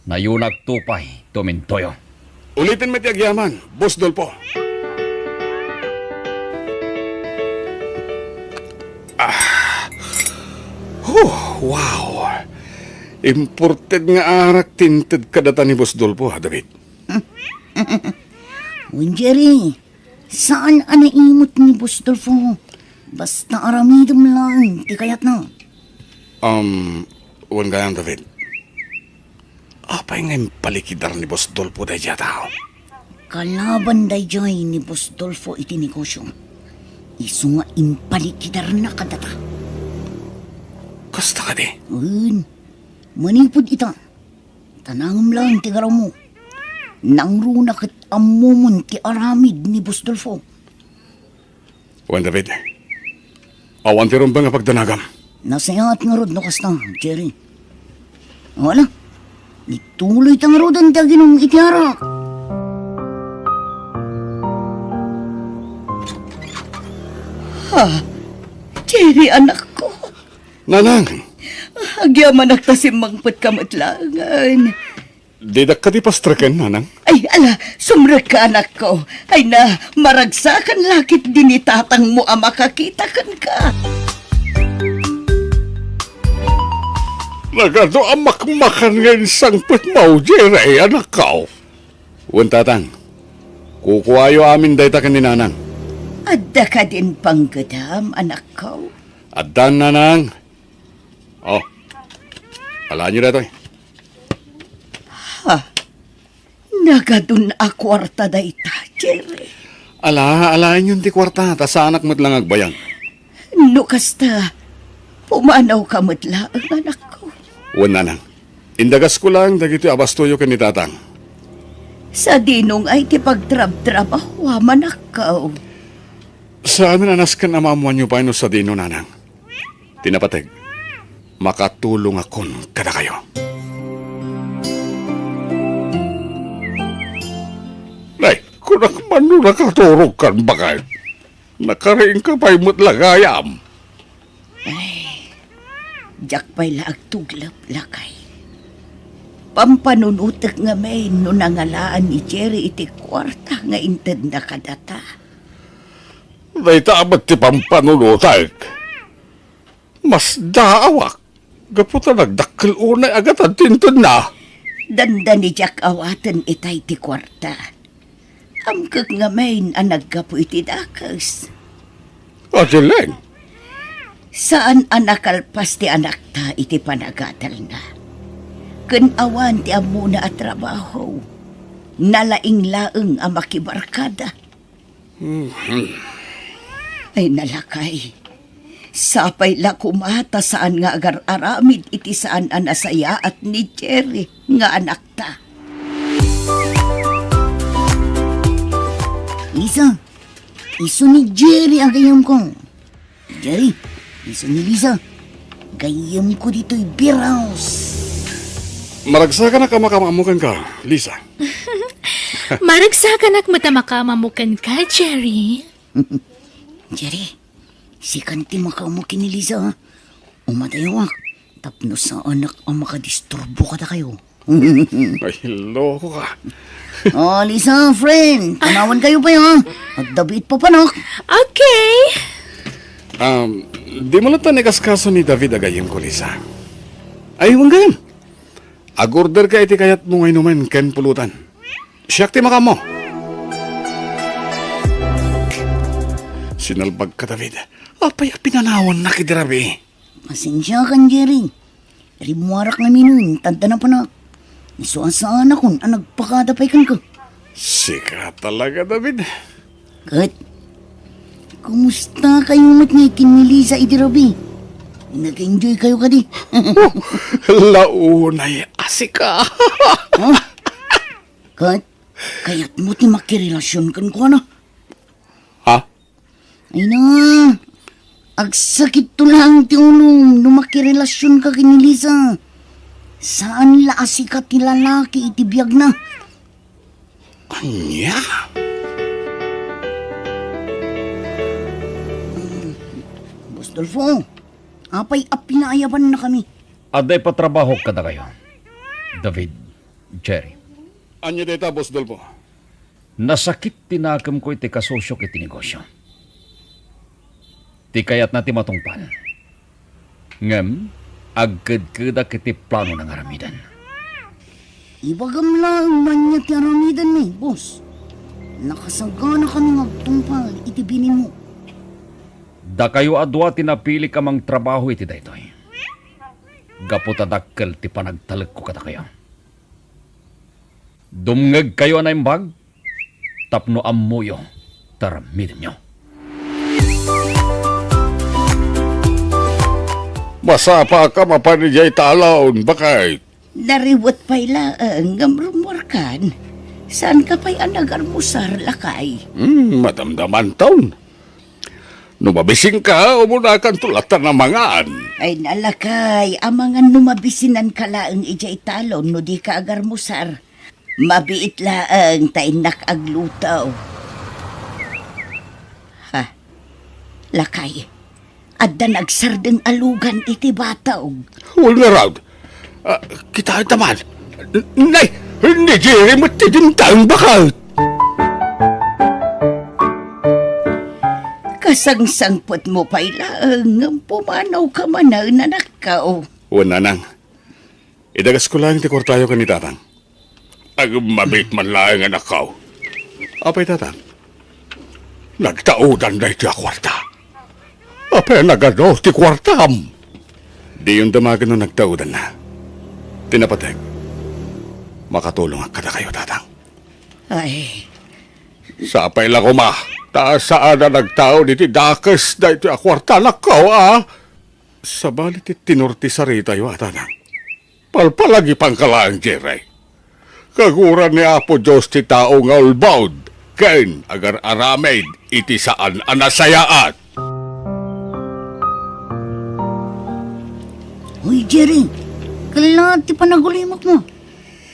nayunakto pay tumintoyo. Uliten met ti agyaman, Boss Dolfo. Ah. Oh, wow! Imported nga arak ti inted kadata ni Boss Dolfo, a, David. Wen, Jerry, saan a naimut ni Boss Dolfo. Basta aramidem laeng ti kayatna. Um, wen gayam, David. Apay nga impalikidar ni Boss Dolfo daydiay a tao? Kalaban daydiay ni Boss Dolfo iti negosio. Isu nga impalikidarna kadata. Kasta kadi? Wen, manipud ita, tanangem laeng ti garawmo. Nangruna ket ammomon ti aramid ni Boss Dolfo. Wen, David, awan ti rumbeng a pagdanagam. Nasayaat ngarud no kasta, Jerry. Wala. Ituloyta ngaruden ti aginum iti arak. Ha? Jerry, anakko. Nanang. Agyamanak ta simmangpetka met laengen. Didak kadi pastreken, nanang? Ay, ala, sumrekka, anakko. Ay na, maragsakan la ketdi ni tatangmo a makakita kenka. Nagadu a makmakan nga insangpetmo, Jerry, anakko. Wen, tatang. Kukuayo amin dayta ken ni nanang. Adda kadin panggedam, anakko? Addan, nanang. Oh, alaenyo daytoy. Ha? Nagadun a kuarta dayta, Jerry. Ala, alaenyon ti kuarta, ta saanak met la nga agbayag. No kasta, pumanawka met laeng, anakko. Wen, nanang. Indagasko laeng dagitoy a bastoyo ken ni tatang. Sadino ngay ti pagtrabtrabahoam, anakko? Saanen a nasken a maammoanyo pay no sadino, nanang. Ti napateg, makatulongakon kadakayo. Nay, kunak man no nakaturogkan, baket. Nakariingka pay met la gayam. Ay, diak pay la agtuglep, lakay. Pampanunotek ngamin no nangalaan ni Jerry iti kuarta nga intedna kadata. Dayta met ti pampanunotek. Masdaawak, gapu ta nagdakkel unay a gatad ti intedna. Dandani diak awaten itay ti kuarta. Amkek ngamin a naggapu iti dakes. Adileng. Saan a nakalpas ti anakta iti panagadalna. Ken awan ti ammona a trabaho. Nalaing laeng a makibarkada. Mhm. Ay, nalakay. Sapay la koma ta saan nga agar-aramid iti saan a nasayaat ni Jerry nga anakta. Lisa, isu ni Jerry a gayyemko. Jerry, isu ni Lisa. Gayyemko ditoy beer house. Maragsakanak a makaammo kenka, Lisa. Maragsakanak met a makaammo kenka, Jerry. Jerry, sikan ti makaammo ken ni Lisa, ha? Umadayawak, tapno saanak a makadisturbo kadakayo. Ay, loko ka. Oh, Lisa, friend, panawankayo pay, ha? Adda biit papanak. Okay. Um, dimo latta ni kaskaso ni David a gayyemko, Lisa. Ay, wen gayam. Agorderka iti kayatmo nga inumen ken pulutan. Siak ti makaammo. Sinalbagka, David. Apay a pinanawannak idi rabii? Pasensiakan, Jerry. Rimmuarak ngamin, ta adda napanak. Isu a saanakon a nagpakada pay kenka. Sika talaga, David. Ket, kumusta kayo met ngay ken ni Lisa idi rabii? Nag-enjoy kayo kadi? Launay a sika. Ha? Ket, kayatmo ti makirelasion kenkuana? Ha? Ay na, agsakitto laeng ti ulom no makirelasionka ken ni Lisa. Saan la a sika ti lalaki iti biagna. Ania? Boss Dolfo, apay a pinaayabannakami? Adda ipatrabahok kadakayo, David, Jerry. Ania dayta, Boss Dolfo? Nasakit ti nakemko iti kasosiok iti negosio. Ti kayatna ti matungpal. Ngem, agkedkedak iti planona nga aramiden. Ibagam laeng no ania ti aramidenmi, boss. Nakasaganakami nga agtungpal iti binimo. Dakayo a dua ti napilik a mangtrabaho iti daytoy. Gapu ta dakkel ti panagtalekko kadakayo. Dumngegkayo a naimbag tapno ammoyo ti aramidenyo. Masapaka mapan idiay talon, baket. Nariwet pay laeng ngem rummuarkan. Saanka pay a nagarmusar, lakay? Hmm, madamdamanton. No mabisinka, umunakanto latta a mangan. Ay, lakay, amangan no mabisinanka laeng idiay talon no dika agarmusar. Mabiit laeng ta innak agluto. Ha? Lakay, adda nagsardeng a lugan iti batog. Wen ngarud. Ah, kitaenta man. N-, nay, ni Jerry met ti dimteng, baket. Kasangsangpetmo pay laeng ngem pumanawka manen, anakko. Wen, nanang. Idagasko laeng ti kuartayo ken ni tatang. Agmamit man laeng, anakko. Apay, tatang? Nagtaudan daytoy a kuarta. Apay, nagano ti kuartam? Diyon damagen no nagtaudanna. Ti napateg, makatulongak kadakayo, tatang. Ay. Sapay la koma, ta saan a nagtaud iti dakes daytoy a kuarta, anakko, a? Sabali ti tenor ti saritayo a, tatang. Palpalagipangka laeng, Jerry. Kaguran ni Apo Dios ti tao nga ulbod ken agar-aramid iti saan a nasayaat. Hoy, Jerry, kalaat ti panagulimekmo.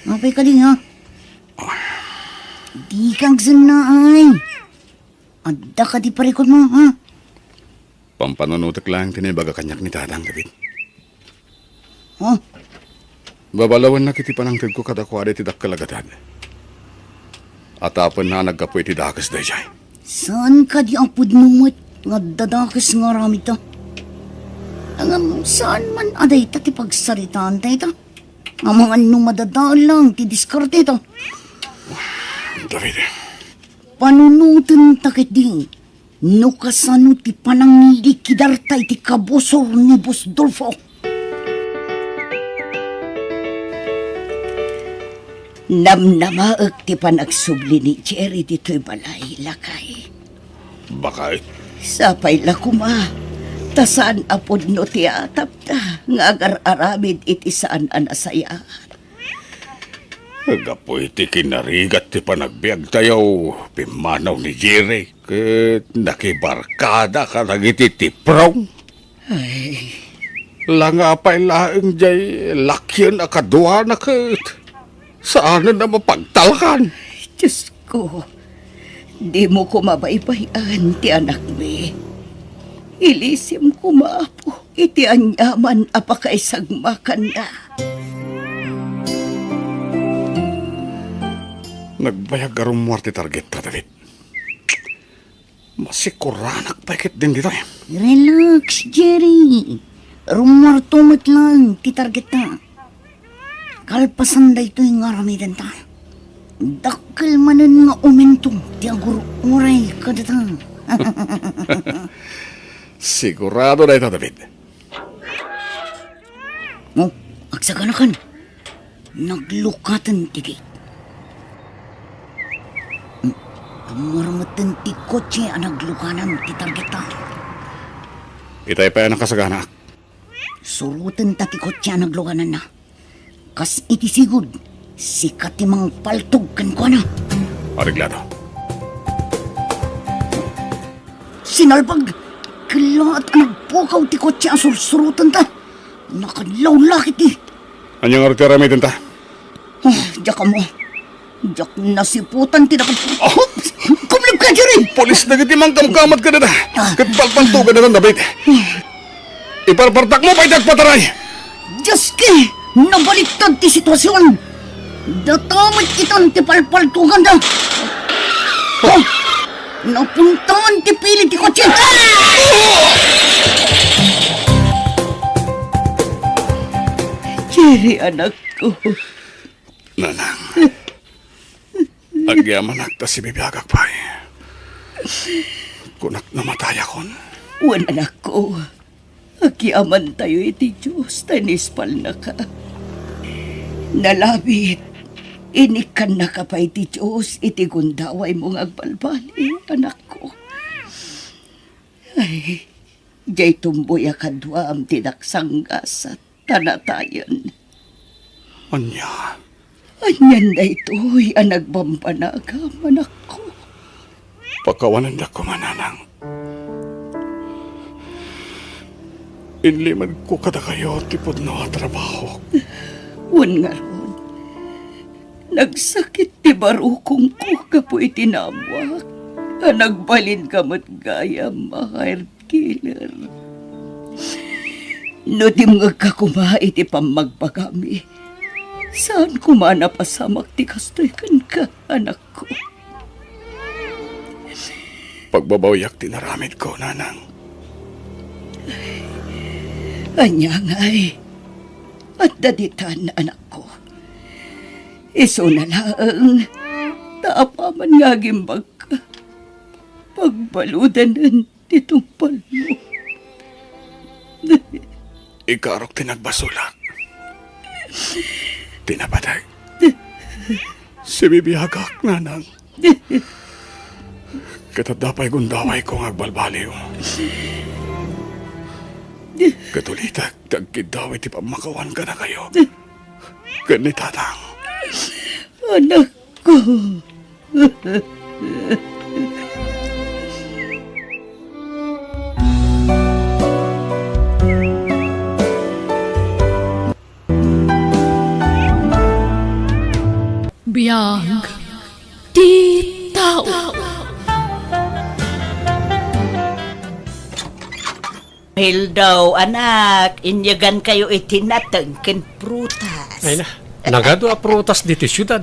Apay kadi, ha? Dika agsennaay. Adda kadi parikutmo, ha? Pampanunotek laeng ti naibaga kaniak ni Tatang, David. Oh? Babalawennak iti panangtedko kadakuada iti dakkel a gatad. Atapenna a naggapu iti dakes daydiay. Saan kadi a pudno met nga adda dakes nga aramidta? Ngem saan man a dayta ti pagsaritaan dayta? Amangan no madadael lang ti diskarteta. David. Panunotenta ketdi no kasano ti panangilikidarta iti kabusor ni Boss Dolfo. Namnamaek ti panagsubli ni Jerry ditoy balay, lakay. Baket? Sapay la koma, ta saan a pudno ti atapda nga agar-aramid iti saan a nasayaat. Gapu iti kinarigat ti panagbiagtayo, pimmanaw ni Jerry ket nakibarkada kadagiti tiprong. Ay. Langa pay laeng jay lakien a kaduana ket saanen a mapagtalkan. Diosko, dimo koma baybay-en ti anakmi. Ilisim koma, Apo, iti aniaman a pakaisagmakanna. Nagbayag a rummuar ti targetta, David. Masikuranak pay ketdin ditoy. Relax, Jerry. Rummuarto met laeng ti targetta. Kalpasan daytoy nga aramidenta, dakkel manen nga umento ti agur-uray kadata. Sigurado dayta, David. Oh, agsaganakan. Naglukaten ti gate. Hmm, rummuar metten ti kotse a naglukanan ti targetta. Itay pay a nakasaganaak. Surotenta ti kotse a naglukananna. Kas iti sigud, sika ti mangpaltog kenkuana. Areglado. Sinalbag! Kellaat a nagpukaw ti kotse a sursurotenta. Nakadlawlakit ti. Ania ngarud ti aramidenta? Ah, diak ammo. Diak nasiputan ti nakad-, ah! Kumleb ka, Jerry! Pulis dagiti mangkamkamad kadata. Ah. Ket palpaltogan dayta, David. Iparpartakmo pay ti agpataray! Dioski! Nabaliktad ti situasion! Data met itan ti palpaltoganda! Oh! Napuntaan ti pili ti kotse! Iri, anakko. Nanang, agyamanak ta sibibiagak pay. Kunak no matayakon. Wen, anakko. Agyamantayo iti Dios ta inispalnaka. Nalabit, inikkannaka pay ti Dios iti gundawaymo nga agbalbaliw, anakko. Ay, diay tumboy a kaduam ti naksanggasat ta natayen. Ania? Anian daytoy a nagbambanagam, anakko? Pakawanendak koma, nanang. Inlimedko kadakayo ti pudno a trabahok. Wen ngarud, nagsakit ti barukongko gapu iti naammoak a nagbalinka met gayam a hired killer. No dimngegka koma iti pammagbagami, saan koma a napasamak ti kastoy kenka, anakko. Pagbabawiak ti inaramidko, nanang. Ania ngay? Adda ditan, anakko. Isuna laeng ta apaman nga agimbagka, pagbaludanen ti tungpalmo. Ikarok ti nagbasolak. Ti napateg. Sibibiagak, nanang. Ket adda pay gundawayko nga agbalbaliw. Ket ulitek ti agkiddaw iti pammakawan kadakayo ken ni Tatang. Anakko. Biag ti tao. Hildo, anak, inyegankayo iti nateng ken prutas. Ay na, nagadu a prutas ditoy siudad.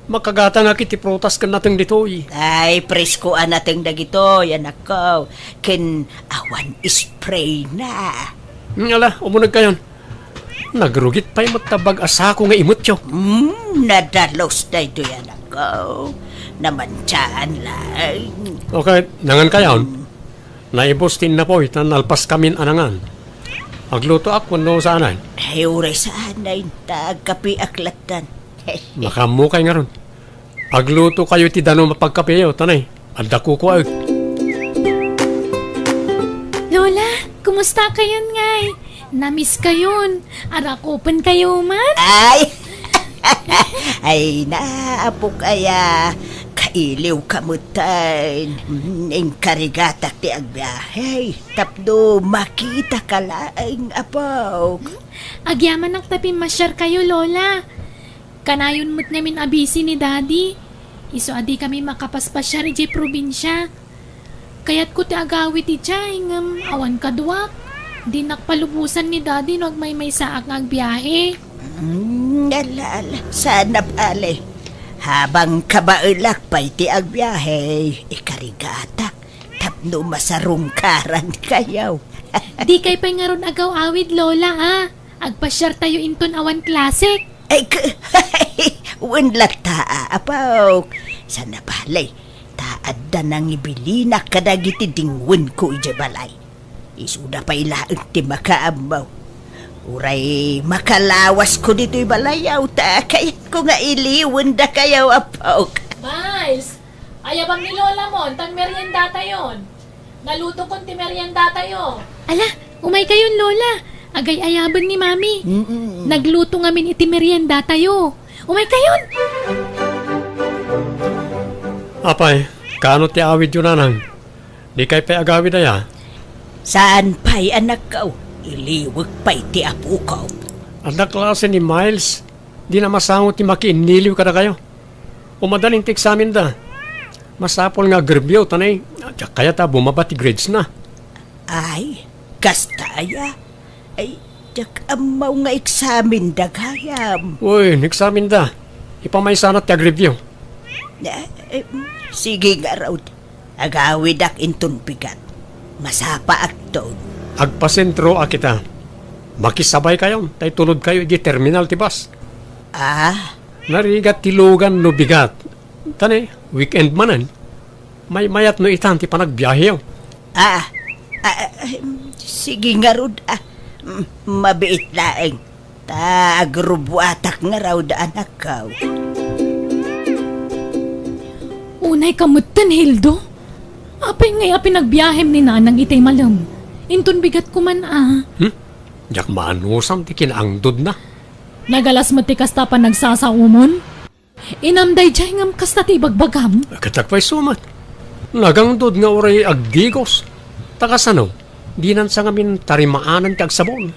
Makagatangak iti prutas ken nateng ditoy. Ay, presko a nateng dagitoy, anakko, ken awan spray na. Hmm, ala, umunegkayon. Nagrugit pay met ta bag a sako nga imutyo. Hmm, nadalus daytoy, anakko. Namantiaan laeng. Okay, nangan kayon. Naibus ti innapoy ta nalpaskamin a nangan. Aglutoak wenno saanen? Ay, uray saanen ta agkapeak lattan. Makaammo kay ngarud. Agluto kayo ti danum a pagkapeyo, tanay. Adda kukuaek. Lola, kumusta kayon ngay? Namiss kayon. Arakupen kayo man? Ay! Ay, naapok aya. Kailiw ka metten. Mm, inkarigatak ti agbiahe tapno makitaka laeng, apok. Agyamanak ta pimmasiar kayo, Lola. Kanayon met ngamin a busy ni Daddy. Isu a di kami makapaspasiar idiay probinsia. Kayatko ti agawid idiay, ngem awan kaduak. Dinak palubosan ni Daddy no agmaymaysaak nga agbiahe. Mm, ala, ala, saan a bale. Habang kabaelak pay ti agbiahe, ikarigatak tapno masarungkaran kayo. Di kay pay ngarud agaw-awid, Lola, a. Agpasiar tayo inton awan klasek. Ay, k-, wen latta, a, apok. Saan a bale, ta adda nangibilinak kadagiti dingwenko idiay balay. Isuda pay laeng ti makaammo. Uray makalawasko ditoy balayaw, ta kayatko nga iliwendakayo, apok. Miles, ayabam ni Lola mo, tan merienda tayon. Nalutokon ti merienda tayo. Ala, umay kayon, Lola. Agay-ayaben ni Mami. Mm-mm. Nagluto ngamin iti merienda tayo. Umay kayon! Apay, kaano ti awidyo, nanang? Di kay pay agawid aya? Saan pay, anakko? Iliwek pay ti apokaw. Adda klase ni Miles. Di na masango ti makiinniliw kadakayo. Umadalin ti eksamenda. Masapul nga agreview, tanay, diak kayat a bumaba ti grades na. Ay, kasta aya? Ay, diak ammo nga eksamenda gayam. Uy, eksamenda. Ipamaysana ti agreview. Eh, eh, sige ngarud. Agawidak inton bigat. Masapaakton. Agpasentroak ita. Makisabaykayon, ta itulodkayo idiay terminal ti bus. Ah? Narigat ti lugan no bigat. Ta ne, weekend manen. Maymayat no itan ti panagbiaheyo. Ah, ah, ah, sige ngarud, ah. Mm, mabiit laeng. Ta agrubbuatak ngarud, anakko. Unay ka metten, Hildo? Apay ngay a pinagbiahem ni Nanang itay malem? Inton bigat ko man, ah. Hmm? Diak maanusam ti kinaangdodna. Nagalas met ti kasta a panagsasaomon? Inam daydiay ngem kasta ti ibagbagam? Ket apay sumat? Nagangdod nga uray agdigos. Ta kasano? Dinan sa ngamin tarimaanan ti agsabon.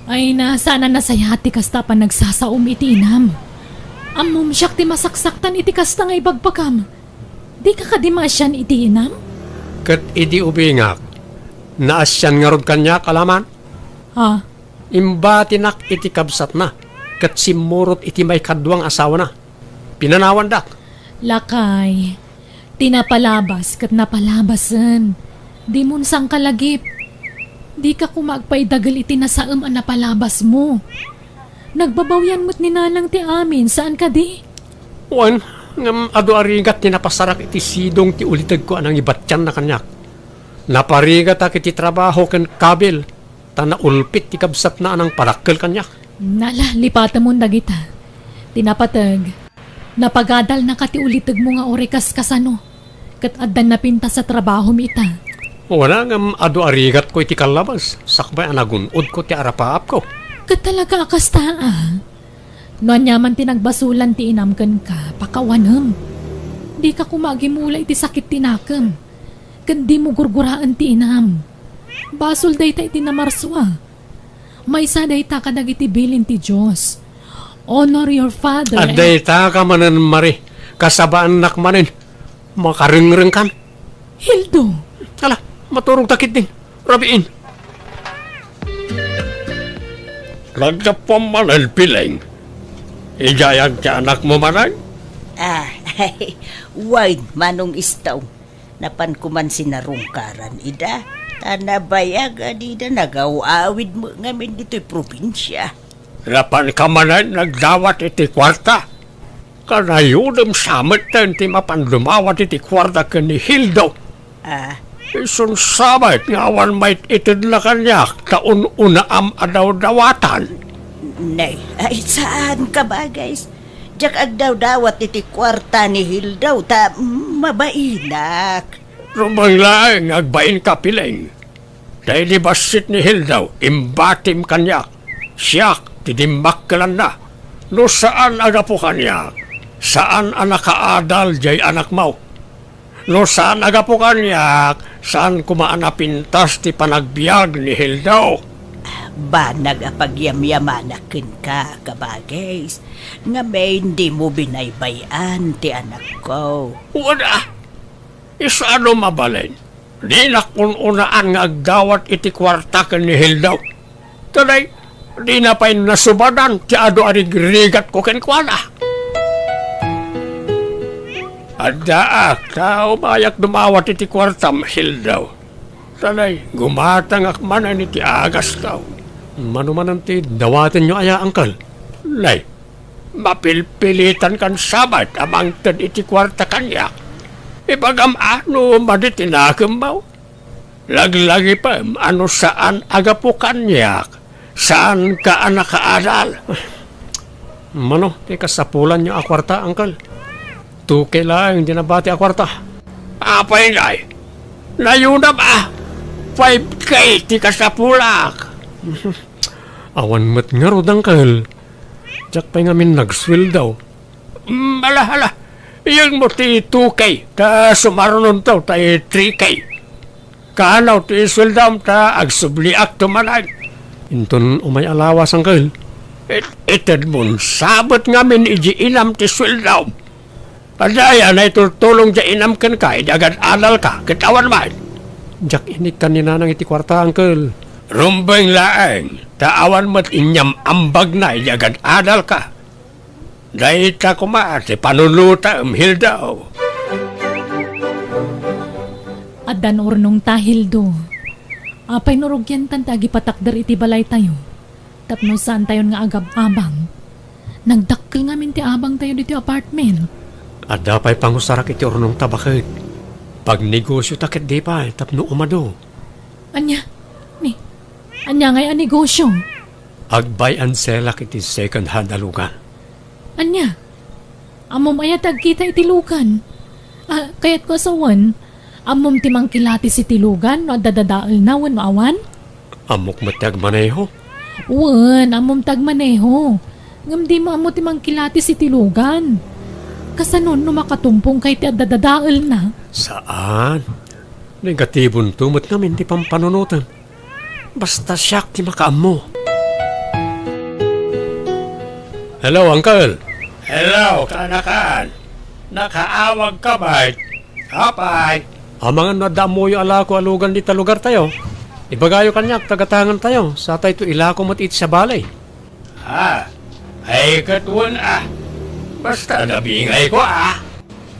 Ay na, saan a nasayaat ti kasta a panagsasaom iti inam. Ammom siak ti masaksaktan iti kasta nga ibagbagam. Dika kadi maasian iti inam? Ket idi ubingak, naasian ngarud kaniak a laman? Ha? Imbatinak iti kabsatna, ket simmurot iti maikadua nga asawana. Pinanawandak. Lakay, ti napalabas ket napalabasen. Dimon sangkalagip. Dika koma agpaidagel iti nasaem a napalabasmo. Nagbabawian met ni Nanang ti amin, saan kadi? Wen, ngem adu a rigat ti napasarak iti sidong ti ulitegko a nangibatianna kaniak. Naparigatak iti trabaho ken kabil, ta naulpit ti kabsatna a nangpadakkel kaniak. Nala, lipatemon dagita. Ti napateg, napagadalnaka ti ulitegmo nga uray kaskasano, ket addan napintas a trabahom ita. Wen, ngem adu a rigatko iti kallabas, sakbay a nagun-odko ti arapaapko. Ket talaga a kasta, a? No aniaman ti nagbasolan ti inam kenka, pakawanem. Dika koma agimula iti sakit ti nakem, ket dimo gurguraen ti inam. Basol dayta iti namarsua. Maysa dayta kadagiti bilin ti Dios. Honor your father and Adda ita ka manen, Mari. Kasabaannak manen. Makarengrengkan. Hildo! Ala, maturogta ketdin. Rabiin. Naggapuam manen, Pileng. Idiayan ti anakmo manen? Ah, wen, Manong Istong. Napanko man sinarungkaran ida, ta nabayag a dida nagaw-awid met ngamin ditoy probinsia. Napanka manen nagdawat iti kuarta. Kanayodem sa metten ti mapan dumawat iti kuarta ken ni Hildo. Ah. Isun sabet nga awan maititedna kaniak ta un-unaam a dawdawatan. Nay, ay, saan ka, Bagay? Diak agdawdawat iti kuarta ni Hildo ta mabainak. Rumbeng laeng nga agbainka, Pileng. Ta idi bassit ni Hildo, imbatim kaniak. Siak ti dimmakkelanna. No saan a gapu kaniak, saan a nakaadal diay anakmo. No saan a gapu kaniak, saan koma a napintas ti panagbiag ni Hildo. Banag a pagyamyamanak kenka, Kabagis, ngamin dimo binaybay-an ti anakko. Wen a, isano mabalin? Dinak un-unaan nga agdawat iti kuarta ken ni Hildo. Tuloy, dina pay nasubadan ti adu a rigrigatko kenkuana. Addaak, ta umayak dumawat iti kuartam, Hildo. Tuloy, gumatangak manen iti agasko. Mano manen ti dawatenyo aya, Angkel? Nay, mapilpilitankan sa met a mangted iti kuarta kaniak. Ibagam a no madi ti nakemmo. Laglagipem a no saan a gapu kaniak, saanka a nakaadal. Mano ti kasapulanyo a kuarta, Angkel? Two K laeng ti nabati a kuarta. Apay ngay? Nayunam a, five K ti kasapulak. Awan met ngarud, Angkel. Diak pay ngamin nagsueldo. Mm, ala, ala. Iyegmo ti two K, ta sumarunonto ta three K. Kaano ti sueldom ta agsubliakto manen? Inton umay a lawas, Angkel. It-, itedmon sa met ngamin idiay inam ti sueldom. Adda aya naitultulong diay inam kenka idi agad-adalka, ket awan met. Diak inikkan ni Nanang iti kuarta, Angkel. Rumbeng laeng, ta awan met inyam-ambagna idi agad-adalka. Dayta koma ti panunotam, Hildo. Addan urnongta, Hildo. Apay no rugiantan ti agipatakder iti balaytayo? Tapno saantayon nga agab-abang. Nagdakkel ngamin ti abangtayo ditoy apartment. Adda pay pangusarak iti urnongta, baket. Pagnegosiota ketdi pay tapno umadu. Ania? Ni, ania ngay a negosio? Ag-buy and sellak iti second hand a lugan. Ania? Ammom aya ti agkita iti lugan? Ah, kayatko a sawen, ammom ti mangkilatis iti lugan no adda dadaelna wenno awan? Ammok met ti agmaneho. Wen, ammom ti agmaneho. Ngem dimo ammo ti mangkilatis iti lugan. Kasano no makatumpongka iti adda dadaelna? Saan. Negatibonto met ngamin ti pampanunotem. Basta siak ti makaammo. Hello, Uncle. Hello, kaanakan. Nakaawagka met. Apay? Amangan no adda ammoyo a lako a lugan dita lugartayo, ibagayo kaniak ta gatangantayo, satayto ilako met iti sabali. Ah, ay ket wen a. Basta nabingayko a.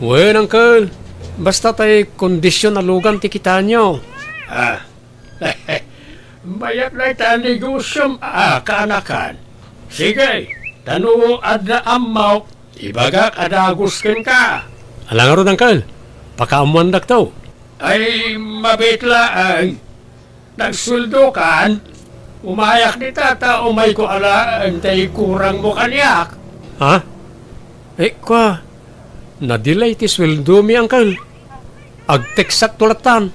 Wen, Uncle. Basta tay kondision a lugan ti kitaenyo. Ah. Mayat dayta a negosiom a kaanakan. Sige, ta no adda ammok, ibagak a dagus kenka. Ala ngarud, Uncle. Pakaammoandakto. Ay, mabiit laeng. Nagsueldokan? Umayak dita ta umayko alaen tay kurangmo kaniak. Ha? Eh, kua, na-delay ti sueldomi, Uncle. Ag-textakto lattan.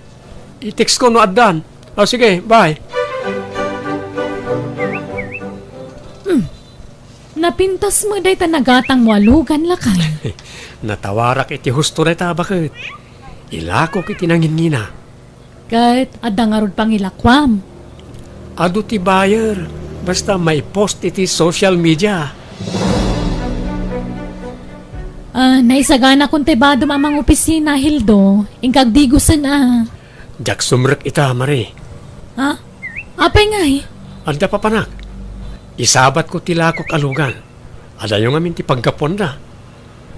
I-textko no addan. O, sige, bye. Hmm. Napintas met dayta nagatangmo a lugan, lakay. Natawarak iti husto dayta, baket. Ilakok iti nangingina. Ket adda ngarud pangilakuam. Adu ti buyer, basta maipost iti social media. Ah, naisaganakon ti badom a mangopisina, Hildo. Inka agdigusen a. Diak sumrek ita, Marie. Ha? Apay ngay? Adda papanak. Isabatko ti lakok a lugan. Adayo ngamin ti paggapuanda.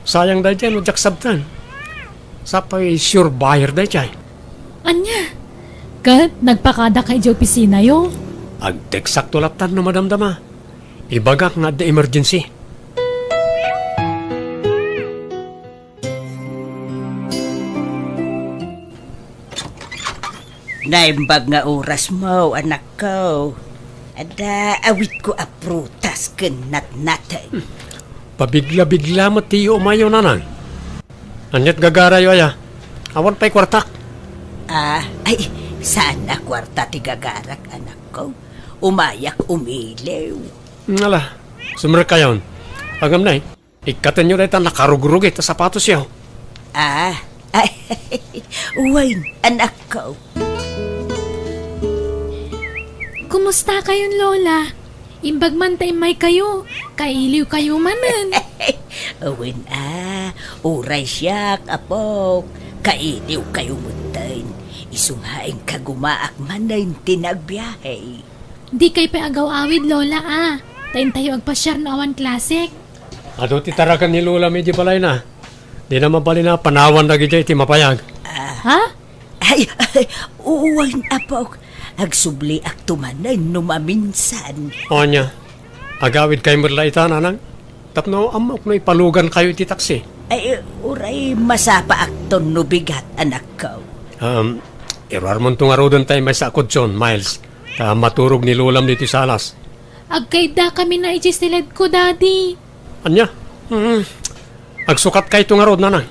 Sayang daydiay no diak sabten. Sapay sure buyer daydiay. Ania? Ket nagpakadaka idiay opisinayo? Agteksakto lattan no madamdama. Ibagak nga adda emergency. Naimbag nga orasmo, anakko. Adda awitko a prutas ken natnaten. Pabigla-bigla met ti iumayo, nanang. Aniat gagarayo aya? Awan pay kuartak. Ah, ay, saan a kuarta ti gagarak, anakko. Umayak umiliw. Ala, sumrekkayon. Agam nay. Ikkatenyo dayta nakarugrugit a sapatosyo. Ah, ay, wen, anakko. Kumustakayon, Lola? Imbag man ta immaykayo, kailiwkayo manen. Wen a, uray siak, apok, kailiwkayo metten. Isu nga inkagumaak manen ti nagbiahe. Dikay pay agaw-awid, Lola, a. Ta intayo agpasiar no awan klasek. Adu ti taragan ni Lola mi idiay balayna. Dina mabalin a panawan dagidiay ti mapayag. Ah. Ha? Ay, ay, wen, apok. Agsubliakto manen no maminsan. Ania, agawidkayo met la ita, nanang? Tapno ammok no ipalugankayo iti taksi. Ay, uray masapaakton no bigat, anakko. Um, iruarmonto ngaruden tay maysa a kutson, Miles. Ta maturog ni Lolam ditoy salas. Agkaiddakami na idiay siledko, Daddy. Ania? Hmm. Agsukatkayto ngarud, nanang.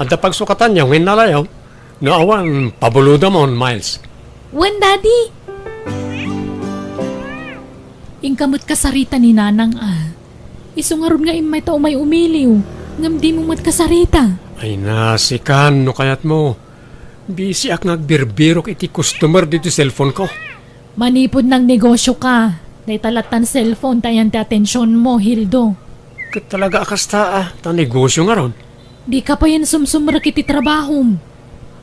Adda pagsukatanyo, ngem nalayo. No awan, pabulodamon, Miles. Wen, Daddy. Inka met kasarita ni Nanang a. Isu ngarud nga immayta umay umiliw, ngem dimo met kasarita. Ay, nasikan no kayatmo. Bisiak nga agbirbirok iti customer ditoy cellphone ko. Manipud nagnegosioka, dayta lattan cellphone ti ayan ti atensionmo, Hildo. Ket talaga a kasta a, ta negosio ngarud. Dika payen sumsumrek iti trabahom.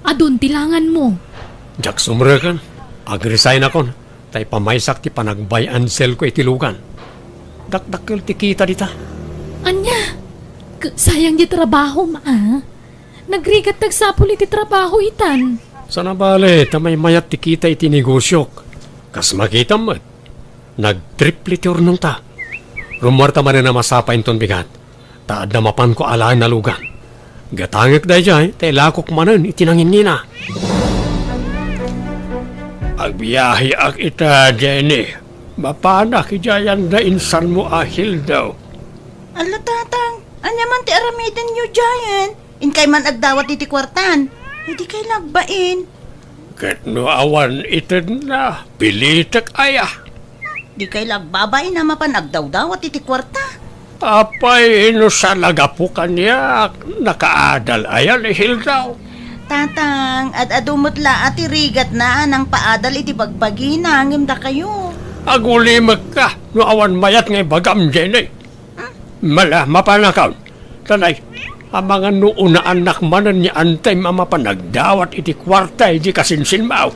Adun ti langanmo. Diak sumreken. Ag-resignakon, ta ipamaysak ti panag-buy and sell ko iti lugan. Dakdakkel ti kita dita. Ania? K-, sayang ti trabahom a. Nagrigat ti agsapul iti trabaho itan. Sana bale, ta maymayat ti kita iti negosiok. Kas makitam met. Nagtriple ti urnongta. Rummuarta manen a masapa inton bigat, ta adda mapanko alaen a lugan. Gatangek daydiay, ta ilakok manen iti nangingina. Agbiaheak ita, Jenny. Mapanak idiay anda insanmo a Hildo. Ala, Tatang, ania man ti aramidenyo diayen? Inkay man agdawat iti kuartan. Ay, dikay lagbain. Ket no awan itedna, pilitek aya? Dikay lagbabain a mapan agdawdawat iti kuarta. Apay, no saan a gapu kaniak, nakaadal aya ni Hilda? Tatang, ad-adu met la a ti rigatna a nangpaadal iti bagbagina ngem dakayo. Agulimekka no awan mayat nga ibagam, Jenny. Mala, mapanakaw. Tanay, amangan no unaannak manen ni Antay a mapan agdawat iti kuarta idi kasinsinmaw.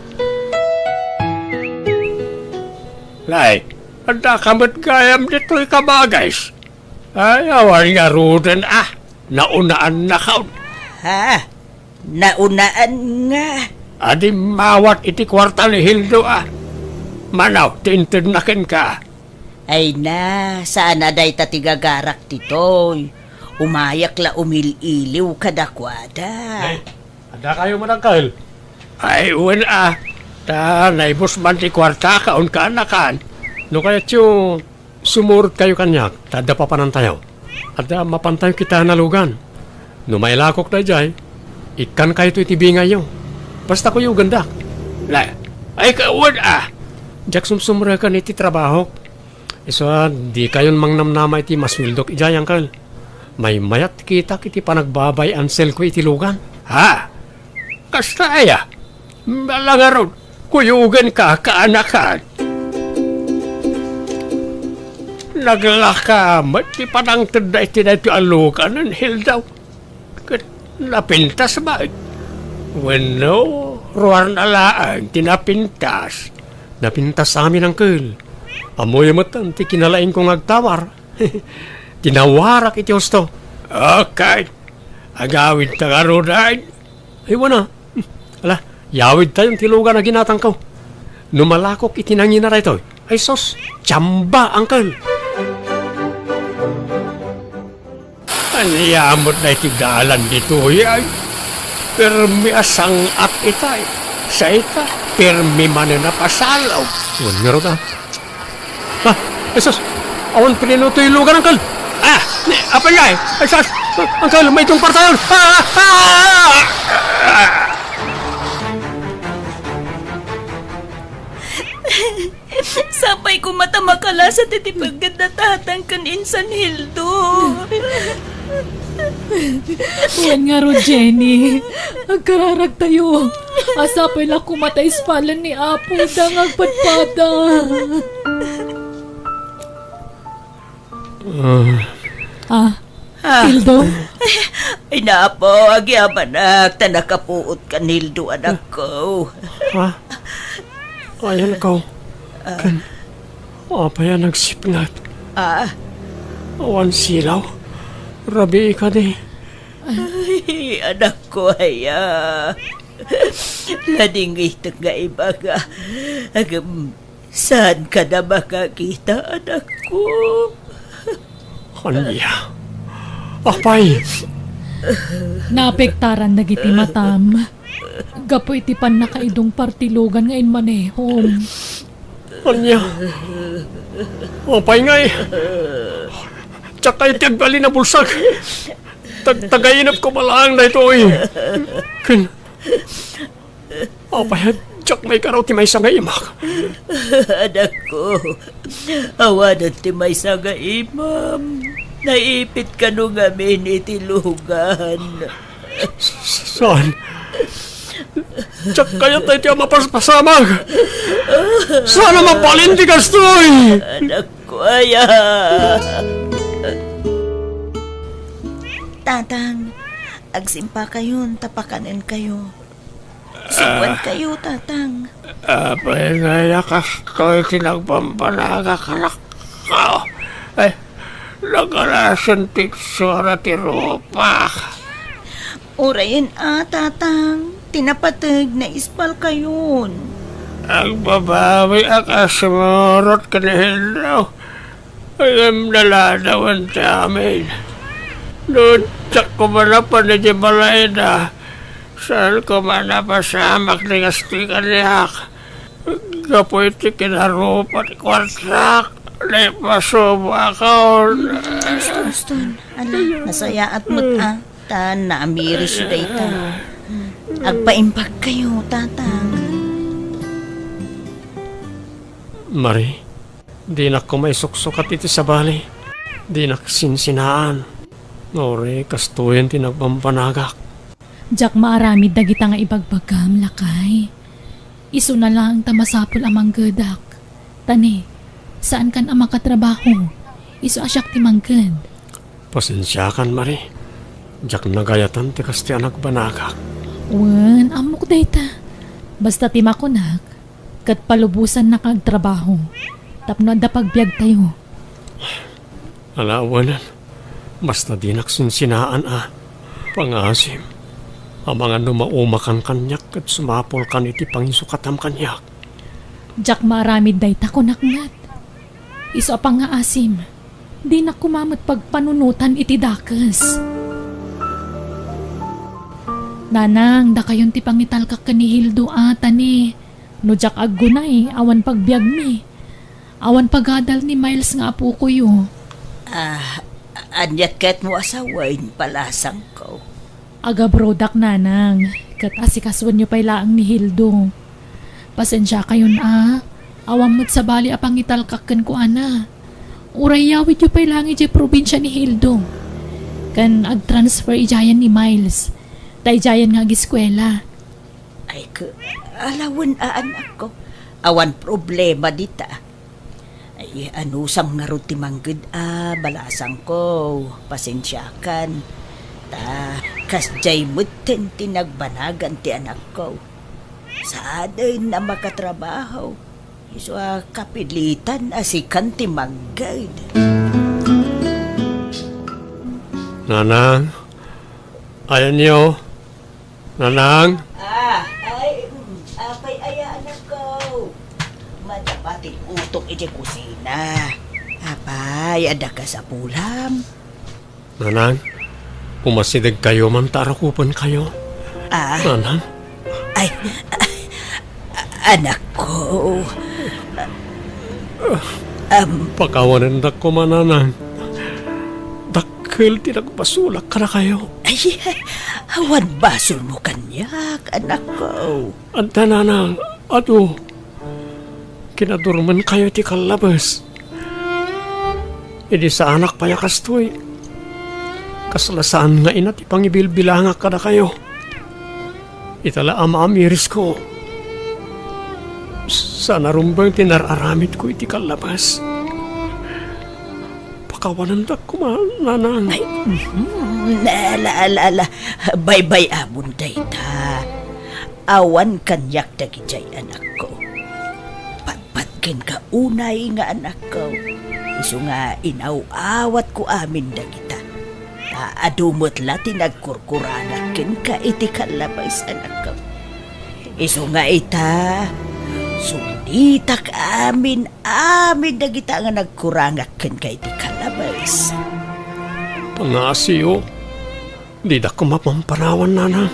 Lay, adda ka met gayam ditoy, kabagis. Ay, awan ngaruden a, naunaannakaw. Ha? Naunaan nga. Adi mawat iti kuarta ni Hildo a. Manaw, ti intedna kenka. Ay na, saan a dayta ti gagarak ditoy. Umayak la umil-iliw kadakuada. Ay, adda kayo, Madangkel? Ay, wen a. Ta naibus man ti kuarta, kaon kaanakan. No kayatyo, sumurot kayo kaniak, ta adda papanantayo. Adda mapantayo kitaen a lugan. No mailakok daydiay, ikkan kayto iti bingayyo. Basta kuyogendak. Na, ay, kawan, ah! Diak sumsumreken iti trabahok. Isu a, di kayon mangnamnama iti masueldok idiay, Angkel. Maymayat kitak iti panagbabay-anselko iti lugan. Ha? Kasta aya? Bala ngarud, kuyogenka, kaanakan. Naglaka met ti panangtedda iti daytoy a lugan, Hilda. Ket napintas ba? Wenno, ruarna laeng ti napintas. Napintas amin, Angkel. Ammoyo met ti kinalaingko nga agtawar. Tinawarak iti husto. Okay. Agawidta ngaruden. Ay, wana. Ala, yawidtayon ti lugan a ginatangko. No malakok iti nangina daytoy, ay sus, tsamba, Angkel. Ania met daytoy dalan ditoy, ay? Permi a sang-at itay. Sa ita, permi manen a pasalaw. Wen ngarud, ah. Ah, Jesus! Awan preno toy lugan, Angkel! Ah! Ni, apay nga, eh? Ay, sus! Angkel, may itong partayon! Ah! Ah! Ah! Sapay koma ta makalasat iti paggadda tatang ken insan Hildo. Wen ngarud, Jenny, agkararagtayo. A sapay la koma ta ispalen ni Apo da nga agpadpada. Ah. Ah, Ah. Hildo? Ay, Apo, agyamanak, ta nakapuot kan Hildo, anakko. Ha? Ayan ko. Ah. Kan, apay a nagsipngat? Ah. Awan silaw. Rabii kadi. Ay, anakko, aya. Nadingitek nga ibaga. Agam, Saan ka na makakita, anakko? Ania? Apay? Naapektaran dagiti matam gapu iti pannakaidong partilogan nga immanehom. Ania? Apay ngay? Diak kayat ti agbalin a bulsak. Tag-, tagainep ko laeng daytoy. Ken, Apay, diak maikaraw ti maysa nga imak. Anakko, awanen ti maysa nga imam. Naipit kano ngamin iti lugan. Saan? Diak kayat daytoy a mapaspasamak. Saan a mabalin ti kastoy? Anakko aya. Tatang, agsimpakayon ta pakanenkayo. Subuan kayo, Tatang. Apay nga aya kastoy ti nagpampanagak, anakko? Ay, nagarasen ti itsura ti rupak. Urayen a, Tatang. Ti napateg, naispal kayon. Agbabawiak a sumurot ken ni Hildo. Ngem naladawen ti amin. No diak koma napan iti balayda, saan koma napasamak ti ngasti kaniak. Gapu iti kinarupa ti kuartak, naipasubakon. Tustuston, ala, nasayaat met a. Ta naamiris dayta. Agpaimbag kayo, tatang. Mari, dinak koma isuksukat iti sabali. Dinak sinsinaan. Nguri, kastoyen ti nagbambanagak. Diak maaramid dagita nga ibagbagam, lakay. Isuna laeng ta masapul a manggedak. Ta ne, saankan a makatrabaho. Isu a siak ti mangged. Pasensiakan, Mari. Diak nagayatan ti kastoy a nagbanagak. Wen, ammok dayta. Basta ti makunak, ket palubosannak nga agtrabaho. Tapno adda pagbiagtayo. Ala, awanen. Basta dinak sinsinaan a pangaasim. Amangan no maumakan kaniak ket sumapulkan iti pangisukatam kaniak. Diak maaramid dayta, kunak met. Isu a pangaasim, dinak koma met pagpanunotan iti dakes. Nanang, dakayon ti pangitalkak ken ni Hildo a, ta ne, no diak aggunay, awan pagbiagmi. Awan pagadal ni Miles nga apokoyo. Ah, aniat ket mo asawen, balasangko? Agabrodak, nanang, ket asikasuenyo pay laeng ni Hildo. Pasensiakayon a, awan met sabali a pangitalkak kenkuana. Uray yawidyo pay laeng idiay probinsia ni Hildo. Ken agtransfer idiayen ni Miles. Ta idiayen nga agiskuela. Ay, ke-, alawen a anakko. Awan problema dita. Ay, anusam ngarud ti mangged a, balasangko, pasensiakan. Ta, kasdiay metten ti nagbanagan ti anakko. Saanen a makatrabaho. Isu a kapilitan a sikan ti mangged. Nanang, ayanyo. Nanang? Ah, ay, mm, apay aya, anakko? Madapa ti utok iti kusina. Apay, adda kasapulam? Nanang, umasidegkayo man ta arakupenkayo. Ah? Nanang? Ay, anakko. Am. Pakawanendak koma, nanang. Dakkel ti nagbasolak kadakayo. Ay, awan basolmo kaniak, anakko. Adda, nanang, adu. Kinadurmenkayo ti kallabes. Idi saanak pay a kastoy, kasla saan nga ina ti pangibilbilangak kadakayo. Ita la a maamirisko. Saan a rumbeng ti nar-aramidko iti kallabes. Pakawanendak koma, nanang. Ay, mhm. Ala, ala, ala. Baybay-amon dayta. Awan kaniak dagidiay, anakko. Patpatgenka unay nga anakko. Isu nga inaw-awatko amin dagita. Ta adu met la ti nagkurkurangak kenka iti kallabes, anakko. Isu nga ita, sulitak amin, amin dagita nga nagkurangak kenka iti kallabes. Pangasiyo, dida koma pampanawan, nanang.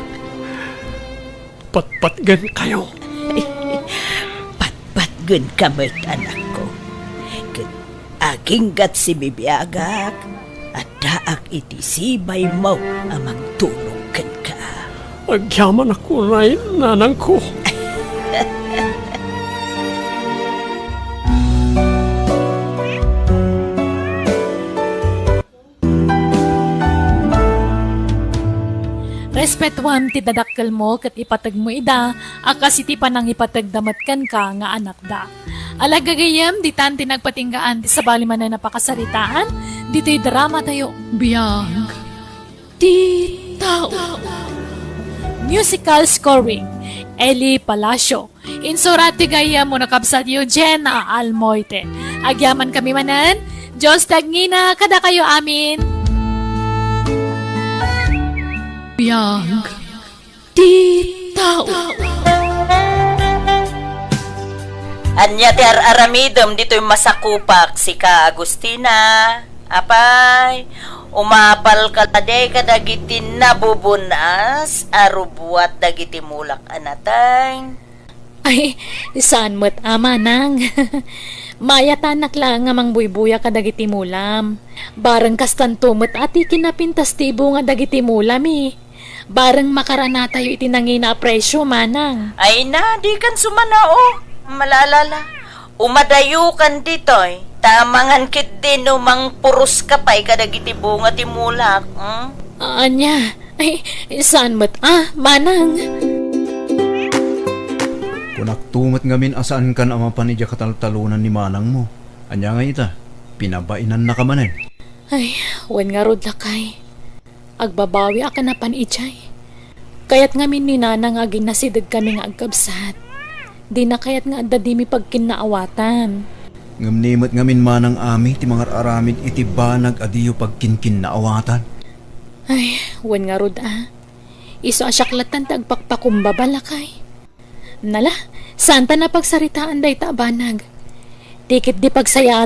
Patpatgenkayo. Patpatgenka met, anakko. Ket aginggat sibibiagak, addaak iti sibaymo a mangtulong kenka. Agyamanak unay, nanangko. Respetuam ti dadakkelmo ket ipategmo ida a kas iti panangipategda met kenka nga anakda. Ala gagayyem, ditan ti nagpatinggaan ti sabali manen a pakasaritaan ditoy dramatayo. Biag ti tao. Musical scoring, Eli Palacio. Insurat ti gayyem wenno kabsat Eugenia Almoite. Agyamankami manen, Dios ti agngina kadakayo amin. Biag ti tao. Ania ti ar-aramidem ditoy masakupak, sika, Agustina? Apay, umapalka la kadi kadagiti nabubun-as a rubuat dagiti mulak a nateng? Ay, saan met a, manang. Maayatanak laeng a mangbuybuya kadagiti mulam. Bareng kastanto met a ti kinapintas ti bunga dagiti mulam, eh. Bareng makaranatayo iti nangina a presyo, manang. Ay na, dikan sumanao. Malala. Umadayokan ditoy, ta amangan ketdi no mangpuros ka pay kadagiti bunga ti mulak, hmm? Ania? Ay, saan met a, manang. Kunakto met ngamin a saankan a mapan idiay kataltalonan ni manangmo. Ania ngay ita? Pinabainannaka manen. Ay, wen ngarud, lakay. Agbabawiak a napan idiay. Kayat ngamin ni nanang nga aginasidegkami nga agkabsat. Dina kayat nga adda dimi pagkinnaawatan. Ngem ni met ngamin manang Ami ti mangar-aramid iti banag a diyo pagkinkinnaawatan. Ay, wen ngarud a. Isu a siak lattan ti agpakpakumbaba, lakay. Nala, saanta a pagsaritaan dayta a banag. Ti ketdi pagsayaan